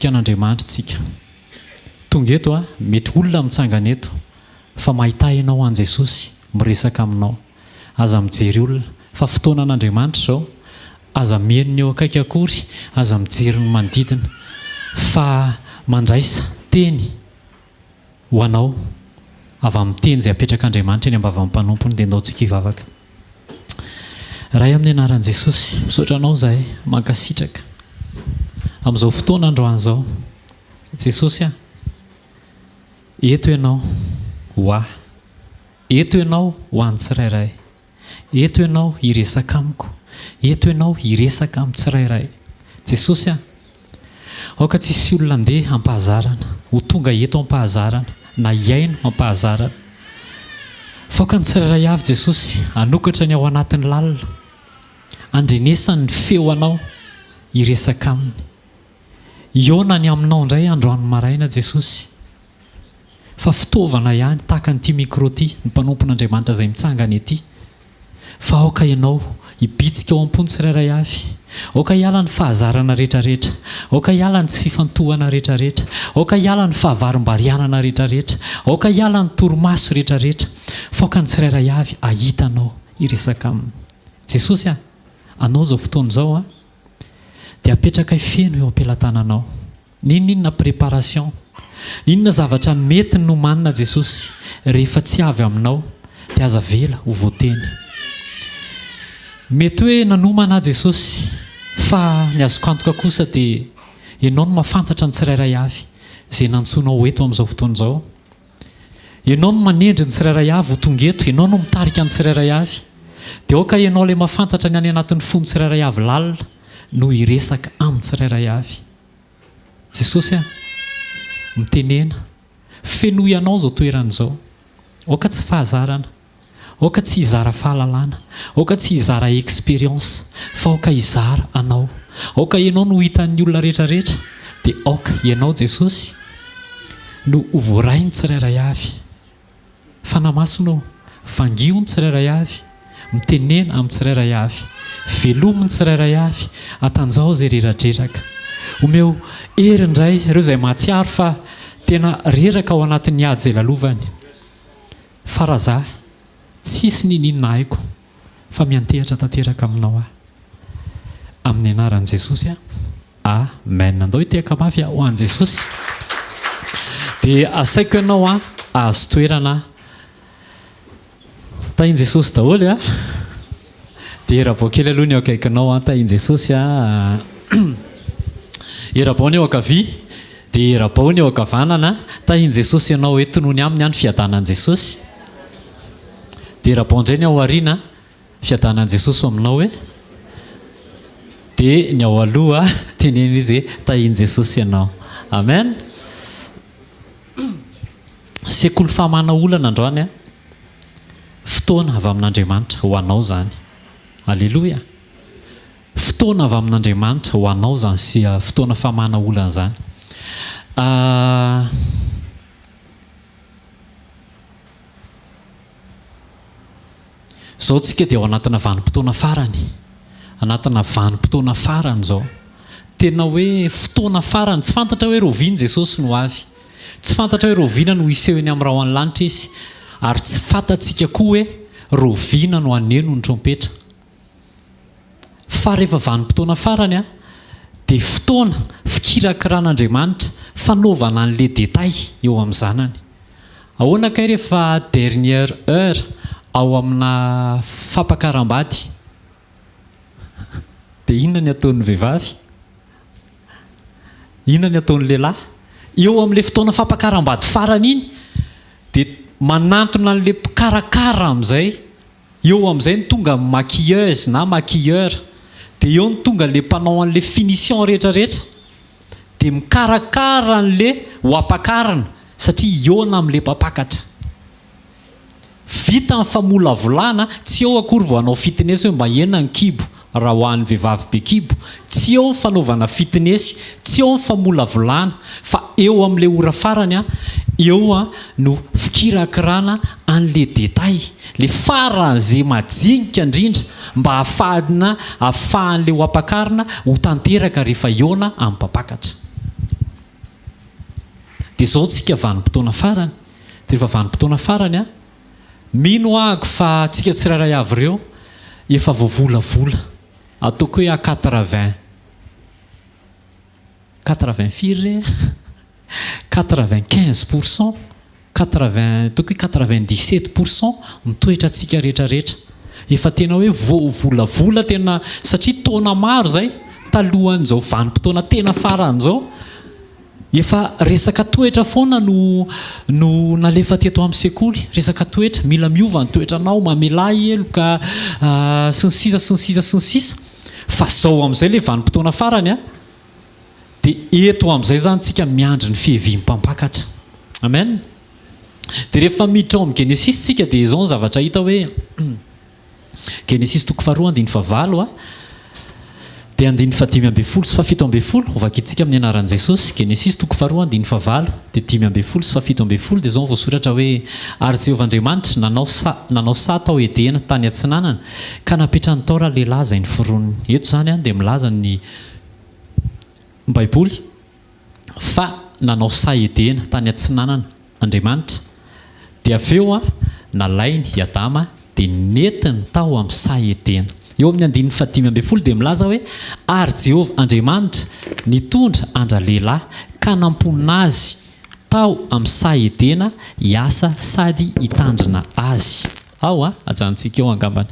Hibitsika an'Andriamanitra tsika. Tonga eto a, mety olona mitsangana eto fa mahita ianao an Jesosy miresaka aminao. Aza mijery olona fa fotoanan'Andriamanitra izao. Aza mihaino ny eo akaiky akory, aza mijery ny manodidina fa mandraisa teny ho anao avy amin'ny teny izay apetrak'Andriamanitra eny am-bavan'ny mpanompony dia ndao tsika hivavaka. Ray amin'ny anaran'i Jesosy, misaotra anao izahay, mankasitraka amin'izao fotoana androany izao. Jesosy a, eto ianao ho ahy, eto ianao ho an'ny tsirairay, eto ianao hiresaka amiko, eto ianao hiresaka amin'ny tsirairay. Jesosy a, aoka tsy hisy olona andeha am-pahazarana, ho tonga eto am-pahazarana, na hihaino am-pahazarana. Fa aoka ny tsirairay avy Jesosy hanokatra ny ao anatiny lalina, handrenesany ny feo anao hiresaka aminy. Hihaona ny aminao indray androany maraina Jesosy. Fa fitaovana ihany tahaka an'ity micro ity ny mpanompon'Andriamanitra izay mitsangana ety. Fa aoka ianao hibitsika ao am-pony tsirairay avy. Aoka hiala ny fahazarana rehetrarehetra. Aoka hiala ny tsy fifantohana rehetrarehetra. Aoka hiala ny fahavarimbarianana rehetrarehetra. Aoka hiala ny torimaso rehetrarehetra. Fa aoka ny tsirairay avy hahita Anao hiresaka aminy. Jesosy a! Anao izao fotoana izao a! Dia apetrakay feno eo am-pelatananao. N'inon'inona préparation, n'inona zavatra mety nomanina Jesosy rehefa tsy avy aminao dia aza avela ho voateny. Mety hoe nanomana aho Jesosy fa ny azoko antoka kosa dia Ianao no mahafantatra ny tsirairay avy izay nantsoinao ho eto amin'izao fotoana izao. Ianao no manendry ny tsirairay avy ho tonga eto, Ianao no mitarika ny tsirairay avy. Dia aoka Ianao ilay mahafantatra ny any anatin'ny fon'ny tsirairay avy lalina no hiresaka amin'ny tsirairay avy. Jesosy a! Mitenena. Fenoy Anao izao toerana izao. Aoka tsy fahazarana. Aoka tsy hizara fahalalana. Aoka tsy hizara expérience. Fa aoka hizara Anao. Aoka Ianao no ho hitan'ny olona rehetra rehetra. Dia aoka Ianao Jesosy no ho voarain'ny tsirairay avy. Fanahy Masina ô, vangio ny tsirairay avy, mitenena amin'ny tsirairay avy, velomy ny tsirairay avy, atanjaho izay reradreraka. Omeo hery indray ireo izay mahatsiaro fa tena reraka ao anatin'ny ady izay lalovany. Fa raha za, tsisy niniana haiko fa miantehatra tanteraka aminao aho. Amin'ny anaran'i Jesosy aho. Amen. Andao hitehaka mafy ho an'i Jesosy. Dia asaiko ianao an, ahazo toerana. Tahin'i Jesosy daholo a. Dia rabao kely aloha ny eo akaikinao an, tahin'i Jesosy a. Erabao ny eo ankavia, dia erabao ny eo ankavanana. Tahin'i Jesosy ianao hoe tonony aminy an ny fiadanan'i Jesosy. Dia erabao indray ny ao aoriana. Fiadanan'i Jesosy ho aminao e! Dia ny ao aloha teneno izy hoe tahin'i Jesosy ianao. Amen! Sekoly fahamana olana androany an! Fotoana avy amin'Andriamanitra ho anao izany. Aleloia! Fotoana avy amin'Andriamanitra ho anao izany sy fotoana fahamana olana izany. Izao tsika dia ao anatina vanim-potoana farany, anatina vanim-potoana farany izao. Tena hoe fotoana farany, tsy fantatra hoe rahoviana Jesosy no ho avy. Tsy fantatra hoe rahoviana no hiseho eny amin'ny rahon'ny lanitra Izy, ary tsy fantatsika koa hoe rahoviana no haneno ny trompetra. Fa rehefa vanim-potoana farany an, dia fotoana fikirakiran'Andriamanitra, fanaovana an'ilay détail eo amin'ny zanany. Ahoana kay rehefa dernière heure ao amina fampakaram-bady? Dia inona ny ataon'ny vehivavy? Inona ny ataon'ny lehilahy? Eo amin'ilay fotoana fampakaram-bady farany iny dia manantona an'ilay mpikarakara amin'izay Eo amin'izay no tonga ny maquilleuse na maquilleur, dia eo no tonga ilay mpanao an'ilay finition rehetra rehetra, dia mikarakara an'ilay ho ampakarina satria hihaona amin'ilay mpampakatra. Vita ny famolavolana, tsy eo akory vao hanao fitness hoe mba hena ny kibo raha ho an'ny vehivavy be kibo, tsy eo ny fanaovana fitness, tsy eo ny famolavolana fa eo amin'ilay ora farany eo no fikirakirana an'ilay détail. Le faran'ze majinika indrindra mba hahafahana ahafahan'le ho ampakarina ho tanteraka rehefa hihaona amin'ny mpampakatra. Dia izao tsika vanim-potoana farany. Dia rehefa vanim-potoana farany an, mino ahako fa tsika tsirairay avy ireo efa voavolavola. Ataoko hoe à quatre-vingt, quatre-vingt firy re? 95 pour cent, quatre-vingt, ataoko hoe 97 pour cent ny toetrantsika rehetra rehetra. Efa tena hoe voavolavola tena satria taona maro izay talohan'izao vanim-potoana tena farany izao, efa resaka toetra foana no no nalefa teto amin'ny sekoly, resaka toetra, mila miova ny toetranao, mamelà heloka, sy ny sisa sy ny sisa sy ny sisa. Fa izao amin'izay ilay vanim-potoana farany an! Dia eto amin'izay izany tsika miandry ny fiheviam-pampakatra. Amen. Dia rehefa miditra ao amin'ny Genesisy tsika dia izao ny zavatra hita hoe Genesisy toko faharoa andininy fahavalo a dia andininy fahadimy ambin'ny folo sy fahafito ambin'ny folo, hovakintsika amin'ny anaran'i Jesosy. Genesisy toko faharoa andininy fahavalo dia 15 sy fahafito ambin'ny folo dia izao ny voasoratra hoe ary Jehovah Andriamanitra nanao sa nanao saha tao Edena tany atsinanana ka napetrany tao ralehilahy izay noforoniny. Eto izany dia milaza ny Baiboly fa nanao saha Edena tany atsinanana Andriamanitra, dia avy eo nalainy i Adama dia nentiny tao amin'ny saha Edena. Eo amin'ny andininy fahadimy ambin'ny folo dia milaza hoe, Ary Jehovah Andriamanitra nitondra an-dralehilahy ka namponina azy tao amin'ny saha Edena hiasa sady hitandrina azy. Ao a, ajanontsika eo angambany.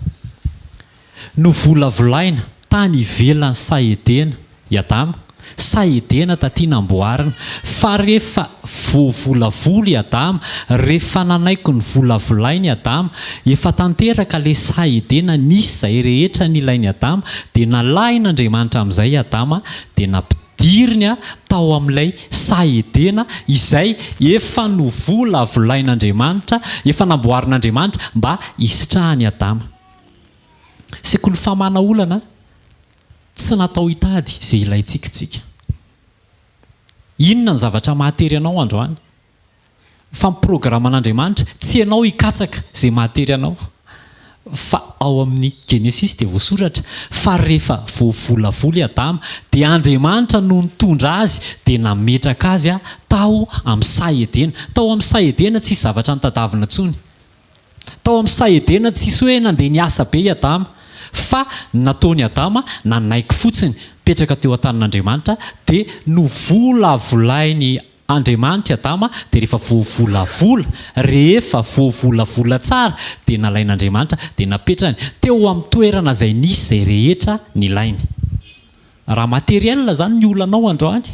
Novolavolaina tany ivelan'ny saha Edena i Adama, saha Edena taty namboarina, fa rehefa voavolavola i Adama, rehefa nanaiky ny volavolaina i Adama, efa tanteraka ilay saha Edena nisy izay rehetra nilain'i Adama, dia nalahin'Andriamanitra amin'izay i Adama, dia nampidiriny tao amin'ilay saha Edena izay efa novolavolain'Andriamanitra, efa namboarin'Andriamanitra mba hisitrahan'i Adama. Sekoly famahana olana tsy natao hitady izay ilaintsika isika. Inona ny zavatra mahatery anao androany? Fa ny programan'Andriamanitra, tsy ianao hikatsaka izay mahatery anao, fa ao amin'ny Genesisy dia voasoratra fa rehefa voavolavola i Adama dia Andriamanitra no nitondra azy dia nametraka azy tao amin'ny saha Edena. Tao amin'ny saha Edena tsisy zavatra notadavina intsony. Tao amin'ny saha Edena tsisy hoe nandeha niasa be i Adama, fa ny nataon'i Adama nanaiky fotsiny, nipetraka teo an-tanin'Andriamanitra, dia novolavolain'i Andriamanitra i Adama, dia rehefa voavolavola, rehefa voavolavola tsara, dia nalain'Andriamanitra, dia napetrany teo amin'ny toerana izay nisy izay rehetra nilainy. Raha matériel izany ny olanao androany,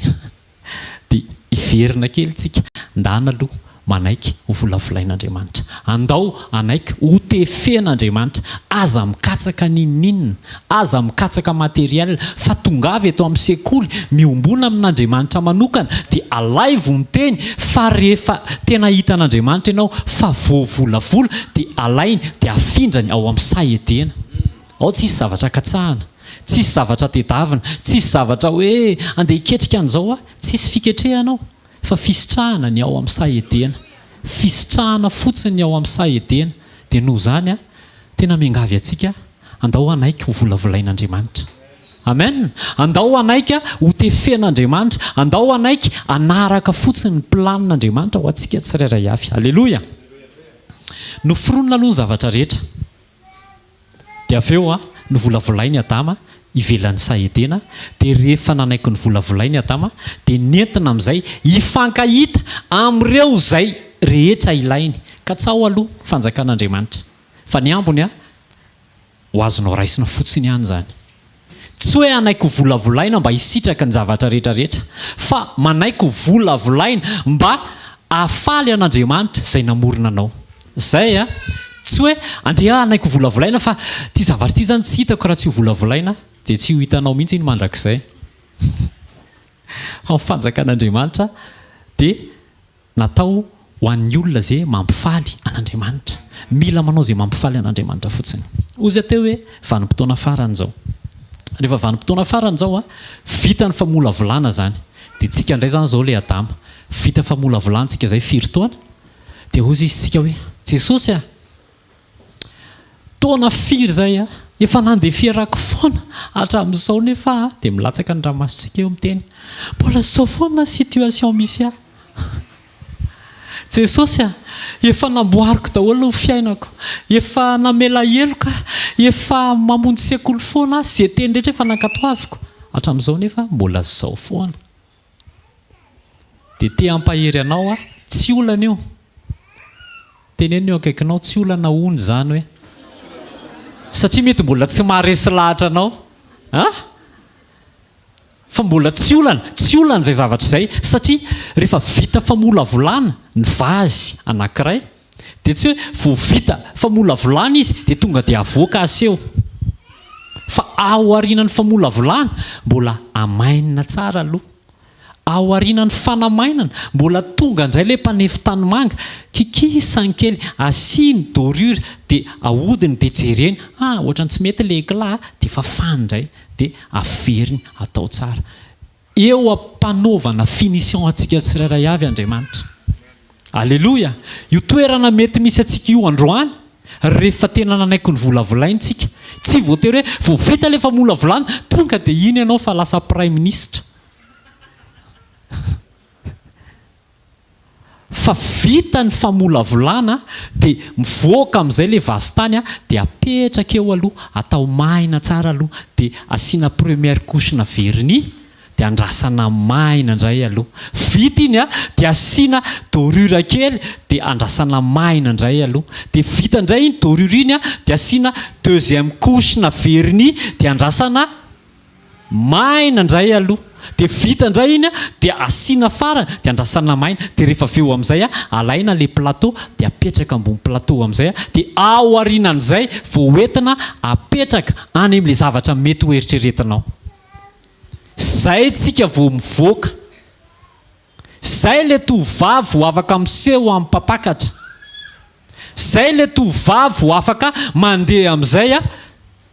Dia hiverina kely tsika, ndana aloha manaiky ho volavolain'Andriamanitra. Andao hanaiky ho tefen'Andriamanitra. Aza mikatsaka n'inon'inona, aza mikatsaka matériel, fa tongava eto amin'ny sekoly, miombona amin'Andriamanitra manokana, dia alaivo ny teny, fa rehefa tena hitan'Andriamanitra ianao fa voavolavola, dia alainy, dia afindrany ao amin'ny saha Edena. Ao tsisy zavatra katsahana, tsisy zavatra tedavina, tsisy zavatra hoe andeha hiketrika an'izao aho, tsisy fiketrehana ao fa fisitrahana ny ao amin'ny saha Edena. Fisitrahana fotsiny ny ao amin'ny saha Edena. Dia noho izany aho tena miangavy antsika, andao hanaiky ho volavolain'Andriamanitra. Amen! Andao hanaiky ho tefen'Andriamanitra, andao hanaiky hanaraka fotsiny ny planin'Andriamanitra ho antsika tsirairay avy. Aleloia! Noforonina aloha ny zavatra rehetra. Dia avy eo novolavolainy Adama ivelan'ny saha Edena, dia rehefa nanaiky novolavolainy Adama, dia nentina amin'izay hifankahita amin'ireo izay rehetra ilainy. Katsaho aloha ny fanjakan'Andriamanitra, fa ny ambiny ho azonao raisina fotsiny ihany izany. Tsy hoe hanaiky ho volavolaina mba hisitraka ny zavatra rehetra rehetra, fa manaiky ho volavolaina mba hahafaly an'Andriamanitra izay namorona anao. Izay a! Tsy hoe andeha hanaiky ho volavolaina fa ity zavatra ity izany tsy hitako raha tsy ho volavolaina dia tsy ho hitanao mihitsy iny mandrakizay. Fa ny fanjakan'Andriamanitra dia Natao ho an'ny olona ze mampifaly an'Andriamanitra. Mila manao ze mampifaly an'Andriamanitra fotsiny. Hozy aho teo hoe vanim-potoana farany izao. Rehefa vanim-potoana farany izao a, vita ny famolavolana izany. Dia tsika indray izany izao ilay Adama. Vita famolavolana tsika izay firy taona? Dia hozy izy tsika hoe, Jesosy a! Taona firy izay a! Efa nandeferako foana hatramin'izao nefa a! Dia milatsaka ny ranomasontsika eo miteny, mbola izao foana ny situation misy ahy. Jesosy a! Efa namboariko daholo ny fiainako, efa namela heloka aho, efa mamonjy sekoly foana aho, izay teny rehetra efa nankatoaviko, hatramin'izao nefa mbola izao foana. Dia te hampahery anao aho, tsy olana io. Teneno eo akaikinao, tsy olana hono izany hoe. Satria mety mbola tsy maharesy lahatra anao. An? Fa mbola tsy olana, tsy olana izay zavatra izay, satria rehefa vita famolavolana ny vazy anankiray, dia tsy hoe vao vita famolavolana izy dia tonga dia avoaka aseho. Fa aorianan'ny famolavolana, mbola amainina tsara aloha. Aorianan'ny fanamainana, mbola tonga indray ilay mpanefy tanimanga, kikisany kely, asiany dorure, dia ahodiny dia jereny, ah ohatran'ny tsy mety ilay éclat a, dia fafany indray. dia averiny atao tsara. Eo am-panaovana finition antsika tsirairay avy Andriamanitra. Aleloia! Io toerana mety misy antsika io androany, rehefa tena nanaiky ny volavolainy tsika, tsy voatery hoe vao vita ilay famolavolana, tonga dia iny ianao fa lasa praiminisitra. Fa vita ny famolavolana dia mivoaka amin'izay ilay vazitany dia apetraka eo aloha, atao maina tsara aloha dia asiana première couche-na vernis dia andrasana maina indray aloha. Vita iny dia asiana dorure kely dia andrasana maina indray aloha. Dia vita indray iny dorure iny dia asiana deuxième couche-na vernis dia andrasana Maina indray aloha dia vita indray iny dia asiana farany dia andrasana maina dia rehefa avy eo amin'izay alaina ilay plateau dia apetraka ambony plateau amin'izay dia ao aorianan'izay vao hoentina apetraka any amin'ilay zavatra mety ho eritreretinao. Zay tsika vao mivoaka. Zay ilay tovovavy vao afaka miseho amin'ny mpampakatra. Zay ilay tovovavy vao afaka mandeha amin'izay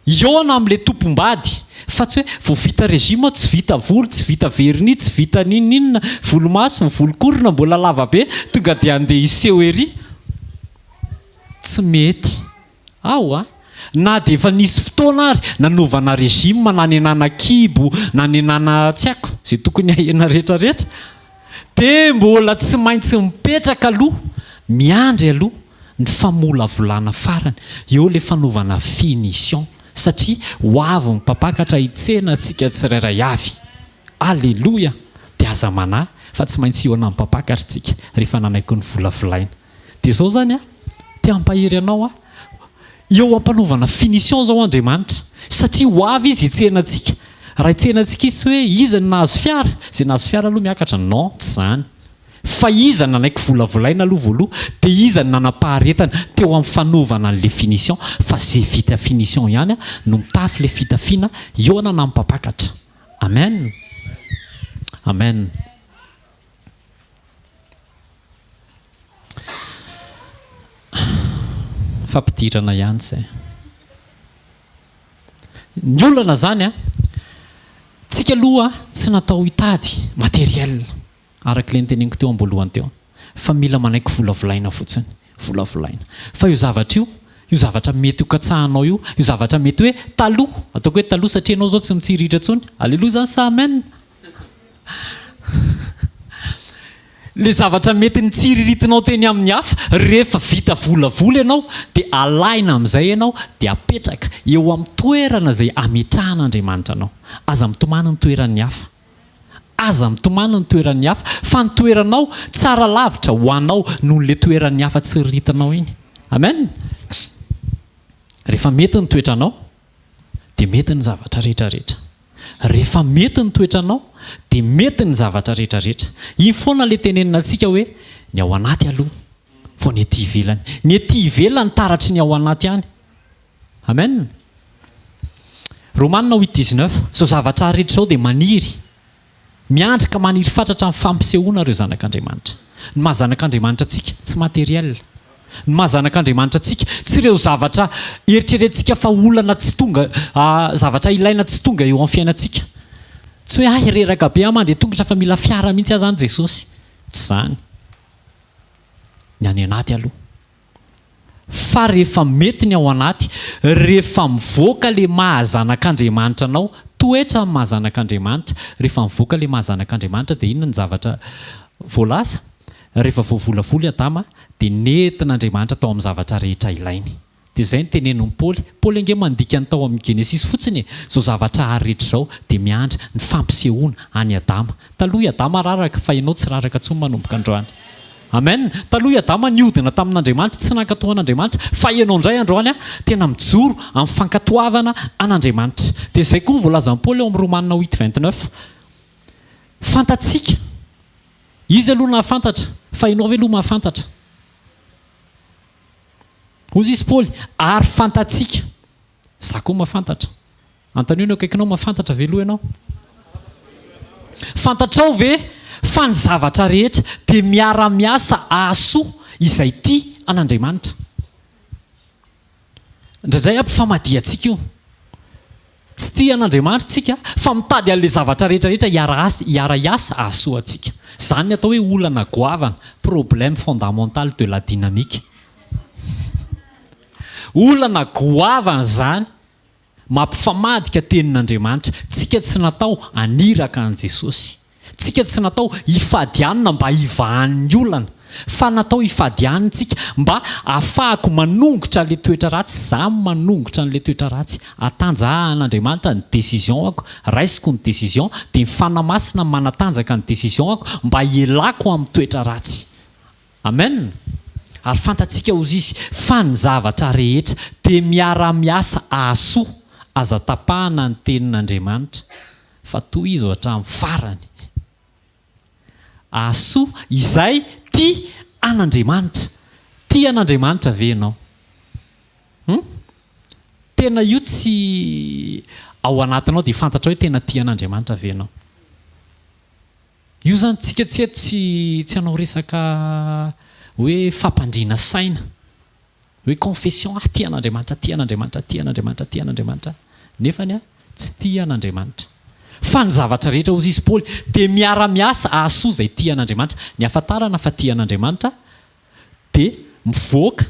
hihaona amin'ilay tompom-bady. Fa tsy hoe vao vita régime tsy vita volo, tsy vita vernis, tsy vita n'inon'inona, volomaso, volon-korona mbola lava be, tonga dia handeha hiseho ery. Tsy mety. Ao a! Na dia efa nisy fotoana ary nanaovana régime nanenana kibo, nanenana tsy haiko izay tokony hahena rehetra rehetra dia mbola tsy maintsy mipetraka aloha, miandry aloha ny famolavolana farany, eo ilay fanaovana finition satria ho avy ny mpampakatra hitsena antsika tsirairay avy. Aleloia! Dia aza manahy fa tsy maintsy hihaona amin'ny mpampakatra isika rehefa nanaiky ny volavolaina. Dia izao izany an, te hampahery anao aho, eo am-panaovana finition izao Andriamanitra, satria ho avy Izy hitsena antsika. Raha hitsena antsika Izy tsy hoe iza no nahazo fiara, izay nahazo fiara aloha miakatra, non, tsy izany. Fa iza no nanaiky volavolaina aloha voaloha, dia iza no nanam-paharetana teo amin'ny fanaovana an'ilay finition, fa izay vita finition ihany no mitafy ilay fitafiana hihaonana amin'ny mpampakatra. Amen. Amen. Fampidirana ihany izay. Ny olana izany an, tsika aloha tsy natao hitady matériel araka ilay noteneniko teo am-boalohany teo fa mila manaiky volavolaina fotsiny, volavolaina. Fa io zavatra io, io zavatra mety ho katsahanao io, io zavatra mety hoe taloha, ataoko hoe taloha satria ianao izao tsy mitsiriritra intsony, aleloia izany sa amen? Ilay zavatra mety nitsiriritinao teny amin'ny hafa, rehefa vita volavola ianao dia alaina amin'izay ianao dia apetraka eo amin'ny toerana izay ametrahan'Andriamanitra anao. Aza mitomany ny toeran'ny hafa. Aza mitomany ny toeran'ny hafa fa ny toeranao tsara lavitra ho anao noho ilay toeran'ny hafa tsiriritinao iny. Amen. Rehefa mety ny toetranao dia mety ny zavatra rehetra rehetra. Rehefa mety ny toetranao dia mety ny zavatra rehetra rehetra. Iny foana ilay tenenina antsika hoe ny ao anaty aloha vao ny ety ivelany. Ny ety ivelany taratry ny ao anaty ihany. Amen. Romana huit dix-neuf, Izao zavatra rehetra izao dia maniry. Miandry ka maniry fatratra ny fampisehoana ireo zanak'Andriamanitra. Ny maha zanak'Andriamanitra antsika, tsy matériel. Ny maha zanak'Andriamanitra antsika, tsy ireo zavatra eritreretintsika fa olana tsy tonga, zavatra ilaina tsy tonga eo amin'ny fiainantsika. Tsy hoe hay reraka be aho mandeha tongotra fa mila fiara mihitsy aho izany Jesosy. Tsy izany. Ny any anaty aloha. Fa rehefa mety ny ao anaty, rehefa mivoaka le maha zanak'Andriamanitra anao, toetra ny maha zanak'Andriamanitra, rehefa mivoaka le maha zanak'Andriamanitra dia inona ny zavatra voalaza? Rehefa voavolavola i Adama, dia nentin'Andriamanitra tao amin'ny zavatra rehetra ilainy. Dia izay no tenenin'i Paoly. Paoly ange mandika ny tao amin'ny Genesisy fotsiny e! Izao zavatra àry rehetra izao dia miandry ny fampisehoana an'i Adama. Taloha i Adama raraka, fa ianao tsy raraka intsony manomboka androany. Amen! Taloha i Adama nihodina tamin'Andriamanitra, tsy nankatò an'Andriamanitra, fa ianao indray androany tena mijoro amin'ny fankatoavana an'Andriamanitra. Dia izay koa no voalazan'i Paoly ao amin'ny Romana huit 29. Fantatsika. Izy aloha nahafantatra, fa ianao ve aloha mahafantatra? Hozy izy Paoly, ary fantatsika. Za koa mahafantatra. Antanio ny eo akaikinao, mahafantatra ve aloha ianao? Fantatrao ve fa ny zavatra rehetra dia miara-miasa hahasoa izay tia an'Andriamanitra? Indraindray ampifamadihantsika io. Tsy tia an'Andriamanitra tsika fa mitady an'ilay zavatra rehetra rehetra hiara-hiasa hahasoa antsika. Izany ny atao hoe olana goavana, problème fondamental de la dynamique. Olana goavana izany, mampifamadika tenin'Andriamanitra. Tsika tsy natao haniraka an'i Jesosy. Tsika tsy natao hifady hanina mba hivahan'ny olana fa natao hifady hanina tsika mba ahafahako manongotra le toetra ratsy, za manongotra an'le toetra ratsy, atanjahan'Andriamanitra ny décision-ako, raisiko ny décision dia ny Fanahy Masina manatanjaka ny décision-ako mba hialako amin'ny toetra ratsy. Amen! Ary fantatsika hozy izy fa ny zavatra rehetra dia miara-miasa ahasoa, aza tapahana ny tenin'Andriamanitra fa tohizo hatramin'ny farany. Ahasoa izay tia an'Andriamanitra. Tia an'Andriamanitra ve ianao? Hum? Tena io tsy ao anatinao dia fantatrao hoe tena tia an'Andriamanitra ve ianao? Io zany tsika tsy eto tsy tsy hanao resaka hoe fampandriana saina, hoe confession ah tia an'Andriamanitra, tia an'Andriamanitra, tia an'Andriamanitra, tia an'Andriamanitra, nefany ah tsy tia an'Andriamanitra. Fa ny zavatra rehetra hozy izy Paoly dia miara-miasa hahasoa izay tia an'Andriamanitra. Ny ahafantarana fa tia an'Andriamanitra dia mivoaka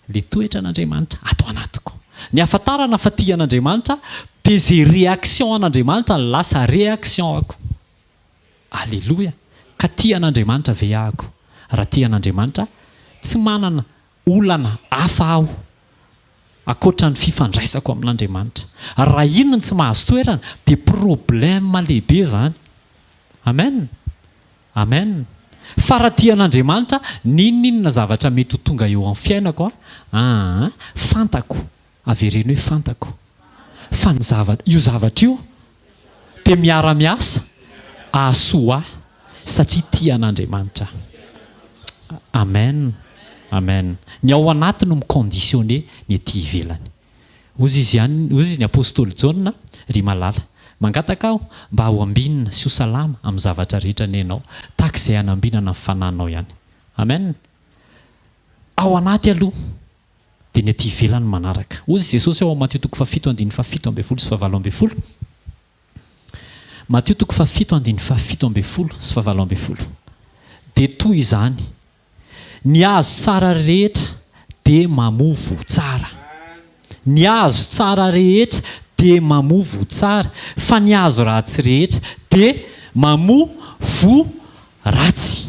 le toetra an'Andriamanitra ato anatiko. Ny ahafantarana fa tia an'Andriamanitra dia ze réaction an'Andriamanitra no lasa réaction-ako. Aleloia! Ka tia an'Andriamanitra ve ahako? Raha tia an'Andriamanitra, tsy manana olana hafa aho ankoatra ny fifandraisako amin'Andriamanitra. Raha iny no tsy mahazo toerana dia problème lehibe izany. Amen! Amen! Fa raha tia an'Andriamanitra, n'inon'inona zavatra mety ho tonga eo amin'ny fiainako, aa, fantako Avereno hoe fantako fa ny zava io zavatra io dia miara miasa ahasoa ahy satria tia an'Andriamanitra aho. Amen Amen. Ny ao anaty no mi-conditionner ny ety ivelany. Hozy izy ihany, hozy izy ny apostoly Jaona, Ry malala, mangataka aho mba ho ambinina sy ho salama amin'ny zavatra rehetra anie ianao, tahaka izay hanambinana ny fanahinao ihany. Amen. Ao anaty aloha. Dia ny aty ivelany manaraka. Hoy Jesosy ao amin'ny Matio toko fahafito andininy fahafito ambin'ny folo sy fahavalo ambin'ny folo. Matio toko fahafito andininy fahafito ambin'ny folo sy fahavalo ambin'ny folo. Dia toy izany, ny hazo tsara rehetra dia mamoa voa tsara. Ny hazo tsara rehetra dia mamoa voa tsara, fa ny hazo ratsy rehetra dia mamoa voa ratsy.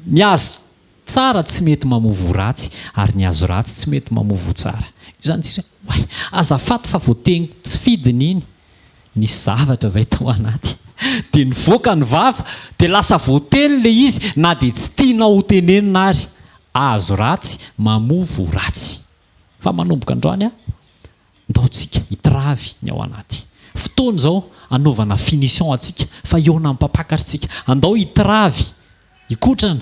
Ny hazo Tsara tsy mety mamoa voa ratsy ary ny hazo ratsy tsy mety mamoa voa tsara. Io zany tsisy hoe oay azafady fa voateniko tsy fidiny iny. Nisy zavatra zay tao anaty dia nivoaka ny vava dia lasa voateny le izy na dia tsy tianao ho tenenina ary. Hazo ratsy mamoa voa ratsy. Fa manomboka androany aho ndao tsika hitravy ny ao anaty. Fotoana izao hanaovana finition antsika fa hihaona amin'ny mpampakatra tsika. Andao hitravy Hikotrana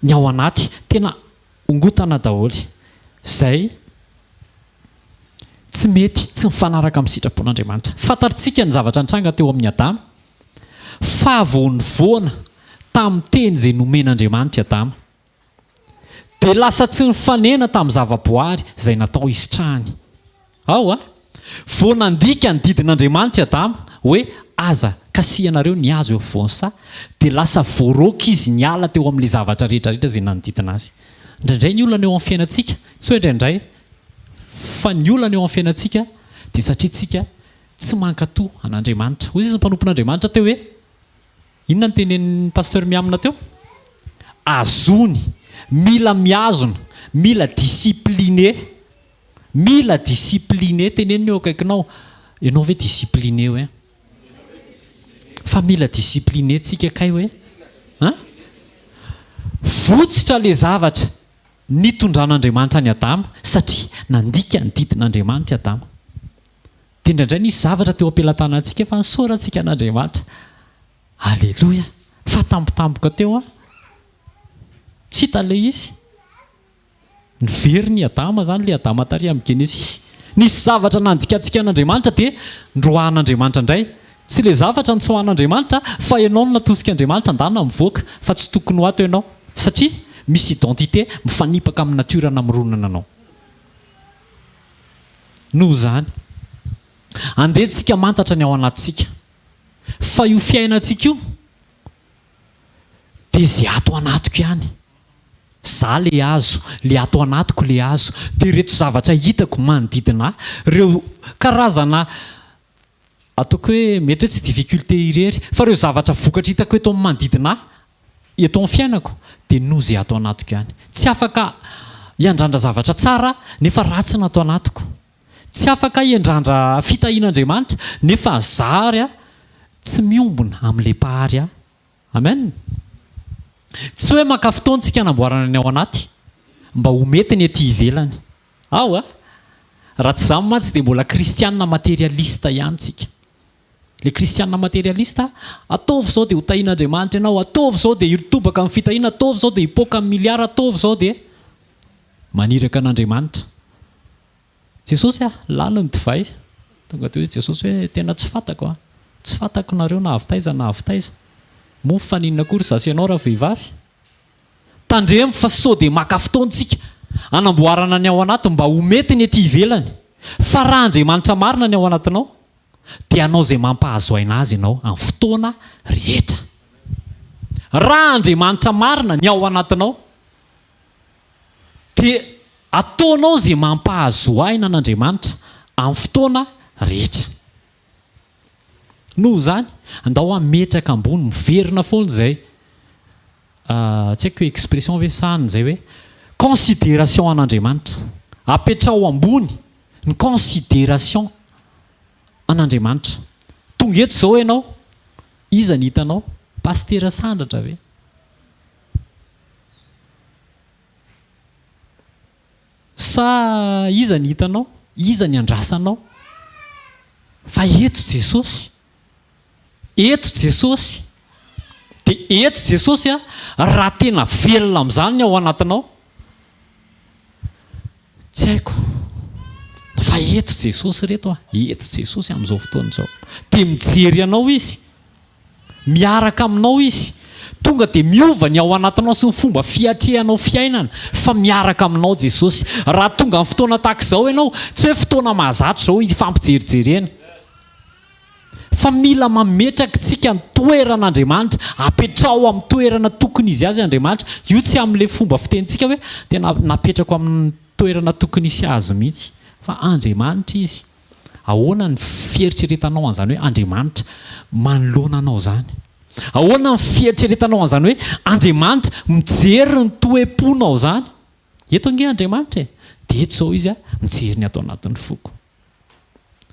ny ao anaty. Tena ongotana daholo. Izay tsy mety, tsy mifanaraka amin'ny sitrapon'Andriamanitra. Fantatritsika ny zavatra nitranga teo amin'i Adama, fa vao nivoana tamin'ny teny izay nomen'Andriamanitra i Adama, Dia lasa tsy nifanena tamin'ny zavaboary izay natao hisitrahany. Ao a! Vao nandika ny didin'Andriamanitra i Adama, hoe aza kasihanareo ny hazo eo afovoan'ny saha, dia lasa voaroaka izy niala teo amin'ilay zavatra rehetra rehetra izay nanodidina azy. Indraindray ny olana eo amin'ny fiainantsika, tsy hoe indraindray, fa ny olana eo amin'ny fiainantsika dia satria tsika tsy mankatò an'Andriamanitra. Hoy izy ny mpanompon'Andriamanitra teo hoe. Inona no tenenin'ny Pasteur Miamina teo? Azony, mila mihazona, mila discipliné, mila discipliné, teneno ny eo akaikinao, ianao ve discipliné hoe? Fa mila discipliné tsika kay hoe? An? Votsitra le zavatra nitondran'Andriamanitra an'i Adama satria nandika ny didin'Andriamanitra i Adama. Dia indraindray nisy zavatra teo am-pelatanantsika fa nisaorantsika an'Andriamanitra. Aleloia! Fa tampotampoka teo an, tsy hita ilay izy. Niverina i Adama izany, ilay Adama tary amin'ny Genesisy. Nisy zavatra nandikantsika an'Andriamanitra dia noroahan'Andriamanitra indray. Tsy ilay zavatra notsoahan'Andriamanitra fa ianao no natosik'Andriamanitra ndana mivoaka fa tsy tokony ho ato ianao satria misy identité mifanipaka amin'ny natiora namoronana anao. Noho izany, andeha tsika mantatra ny ao anatintsika fa io fiainantsika io dia izay ato anatiko ihany. Za le hazo, le ato anatiko le hazo, dia ireto zavatra hitako manodidina ahy, ireo karazana ataoko hoe mety hoe tsy difficulté irery fa ireo zavatra vokatra hitako eto amin'ny manodidina ahy, eto amin'ny fiainako dia noho izay ato anatiko ihany. Tsy afaka hiandrandra zavatra tsara aho nefa ratsy ny ato anatiko. Tsy afaka hiandrandra fitahian'Andriamanitra nefa za ary aho tsy miombona amin'ilay Mpahary ahy. Amen! Tsy hoe maka fotoana tsika hanamboarana ny ao anaty mba ho mety ny ety ivelany. Ao a! Raha tsy izany mantsy dia mbola kristianina materialiste ihany tsika. Ilay kristianina materialiste, ataovy izao dia ho tahian'Andriamanitra ianao, ataovy izao dia hitobaka amin'ny fitahiana, ataovy izao dia hipoaka amin'ny miliara, ataovy izao dia maniraka an'Andriamanitra. Jesosy a! Lany ny divay. Tonga teo izy Jesosy hoe tena tsy fantako a! Tsy fantako nareo na avy taiza na avy taiza. Moa mifaninona akory za sy ianao ravehivavy? Tandremo fa sao dia maka fotoana tsika hanamboarana ny ao anaty mba ho mety ny ety ivelany. Fa raha Andriamanitra marina ny ao anatinao dia hanao izay mampahazo aina azy ianao amin'ny fotoana rehetra. Raha Andriamanitra marina ny ao anatinao dia ataonao izay mampahazo aina an'Andriamanitra amin'ny fotoana rehetra. Noho izany, andao hametraka ambony, miverina foana izay, tsy haiko hoe expression ve sa an'izay hoe considération an'Andriamanitra. Apetraho ambony ny considération an'Andriamanitra. Tonga eto izao ianao, iza ny hitanao? Pasitera Sandratra ve? Sa iza ny hitanao? Iza ny andrasanao? Fa eto Jesosy. Eto Jesosy. Dia eto Jesosy a, raha tena velona amin'izany ny ao anatinao, tsy haiko, fa eto Jesosy reto a, eto Jesosy amin'izao fotoana izao. Dia mijery anao Izy. Miaraka aminao Izy. Tonga dia miova ny ao anatinao sy ny fomba fiatrehanao fiainana fa miaraka aminao Jesosy. Raha tonga amin'ny fotoana tahaka izao ianao, tsy hoe fotoana mahazatra izao hifampijerijerena. Fa mila mametraka tsika ny toeran'Andriamanitra. Apetraho amin'ny toerana tokony izy azy Andriamanitra. Io tsy amin'ilay fomba fitenintsika hoe tena napetrako amin'ny toerana tokony hisy azy mihitsy. Fa Andriamanitra Izy. Ahoana ny fieritreretanao an'izany hoe Andriamanitra manoloana anao izany? Ahoana ny fieritreretanao an'izany hoe Andriamanitra mijery ny toe-ponao izany? Eto ange Andriamanitra e! Dia eto izao Izy mijery ny ato anatin'ny foko.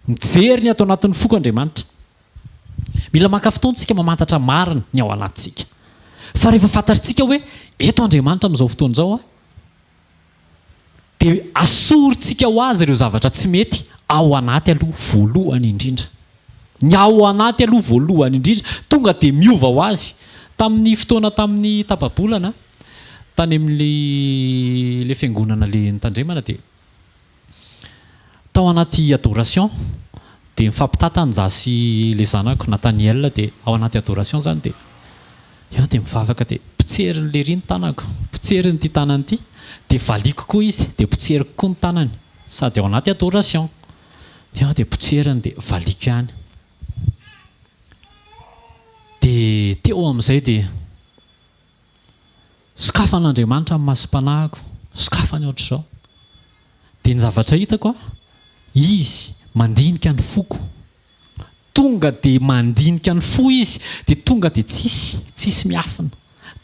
Mijery ny ato anatin'ny foko Andriamanitra. Mila maka fotoana isika mamantatra marina ny ao anatintsika. Fa rehefa fantatritsika hoe eto Andriamanitra amin'izao fotoana izao, Dia asorintsika ho azy ireo zavatra tsy mety ao anaty aloha voalohany indrindra. Ny ao anaty aloha voalohany indrindra tonga dia miova ho azy. Tamin'ny fotoana tamin'ny tapa-bolana tany amin'ilay ilay fiangonana ilay nitandremana dia tao anaty adoration dia mifampitantana izaho sy ilay zanako Nathaniel dia ao anaty adoration izany dia Eo dia mivavaka dia potseriny lery ny tanako, potseriny ity tanany ity, dia valiako koa izy dia potseriko koa ny tanany, sady ao anaty adoration. Dia eo dia potseriny dia valiako ihany. Dia teo amin'izay dia sokafan'Andriamanitra ny masom-panahiko, sokafany ohatr'izao. Dia ny zavatra hitako an, Izy mandinika ny foko. Tonga dia mandinika ny fo Izy, dia tonga dia tsisy, tsisy miafina.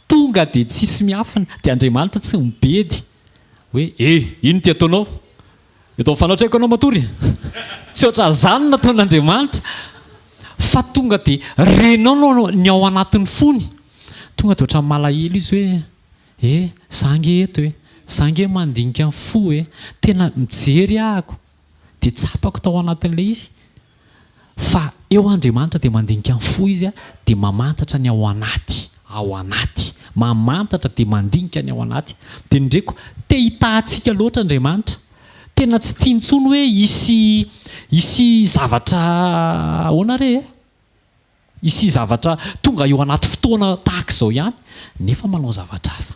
Tonga dia tsisy miafina. Dia Andriamanitra tsy mibedy hoe, Eh, inona ity ataonao? Eto amin'ny fanatrehako ianao matory. Tsy ohatran'izany no nataon'Andriamanitra. Fa tonga dia renao ny ao anatin'ny fony. Tonga dia ohatran'ny malahelo izy hoe, Eh, za ange eto e. Za ange mandinika ny fo e. Tena mijery ahako. Dia tsapako tao anatin'ilay izy fa eo Andriamanitra dia mandinika ny fo Izy dia mamantatra ny ao anaty, ao anaty. Mamantatra dia mandinika ny ao anaty. Dia nindreko, te hitaha antsika loatra Andriamanitra. Tena tsy tiany intsony hoe hisy, hisy zavatra, ahoana re e? Hisy zavatra tonga eo anaty fotoana tahaka izao ihany, nefa manao zavatra hafa.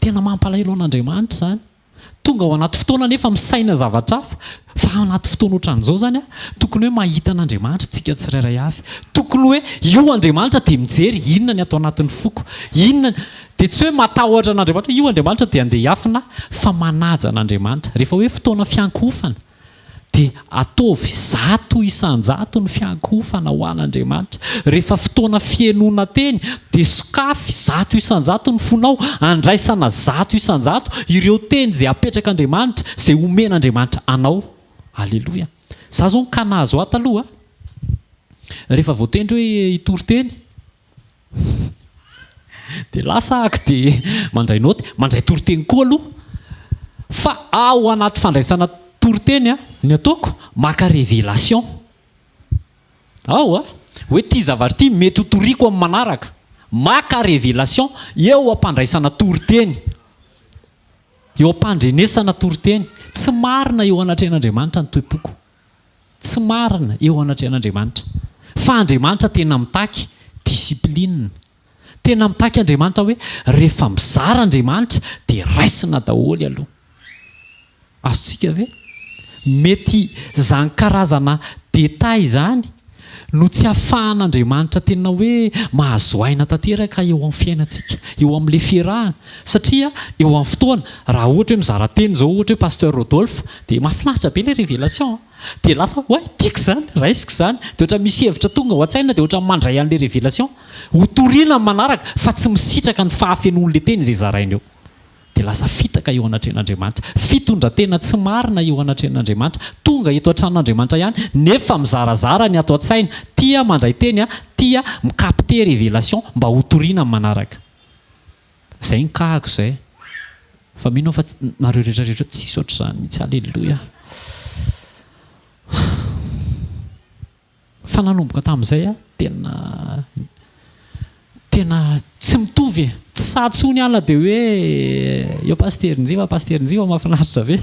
Tena mampalahelo an'Andriamanitra izany. Tonga ao anaty fotoana nefa misaina zavatra hafa, fa ao anaty fotoana ohatran'izao izany, tokony hoe mahita an'Andriamanitra isika tsirairay avy. Tokony hoe io Andriamanitra dia mijery inona ny ato anatin'ny foko, inona, dia tsy hoe matahotra an'Andriamanitra, io Andriamanitra dia andeha hiafina, fa manaja an'Andriamanitra. Rehefa hoe fotoana fiankohofana, Dia ataovy 100% ny fiankohofana ho an'Andriamanitra. Rehefa fotoana fihenoana teny, dia sokafy 100% ny fonao handraisana 100% ireo teny izay apetrak'Andriamanitra, izay omen'Andriamanitra anao. Aleloia. Za zao ny cas nahazo ahy taloha, rehefa voatendry hoe hitory teny, Dia lasa ako dia mandray naoty, mandray toriteny koa aloha fa ao anaty fandraisana toriteny ny ataoko maka révélation ao a, hoe ity zavatra ity mety ho toriko amin'ny manaraka, maka révélation eo am-pandraisana toriteny, eo am-pandrenesana toriteny, tsy marina eo anatrehan'Andriamanitra ny toe-poko. Tsy marina eo anatrehan'Andriamanitra. Fa Andriamanitra tena mitaky discipline. Tena mitaky Andriamanitra hoe rehefa mizara Andriamanitra dia raisina daholo aloha. Azontsika ve? Mety izany karazana détail izany no tsy ahafahan'Andriamanitra tena hoe mahazo aina tanteraka eo amin'ny fiainantsika, eo amin'ilay fiarahana. Satria eo amin'ny fotoana, raha ohatra hoe mizara teny izao ohatra hoe Pasteur Rodolphe, dia mahafinaritra be ilay révélation an! Dia lasa oay tiako izany, raisiko izany, dia ohatra misy hevitra tonga ao an-tsaina dia ohatra mandray an'ilay révélation, ho toriana amin'ny manaraka fa tsy misitraka ny fahafenoan'ilay teny izay zaraina eo. Dia lasa fitaka eo anatrehan'Andriamanitra. Fitondran-tena tsy marina eo anatrehan'Andriamanitra. Tonga eto an-tranon'Andriamanitra ihany nefa mizarazara ny ato an-tsaina, tia mandray teny, tia mi-capter révélation mba ho toriana amin'ny manaraka. Zay ny cas-ko zay. Fa mino aho fa nareo rehetra rehetra eo tsisy ohatr'izany mihitsy. Alléluia. Fa nanomboka tamin'izay aho tena tena tsy mitovy e. Tsy sahy intsony aho na dia hoe eo Pasitera Njiva, Pasitera Njiva mahafinaritra be.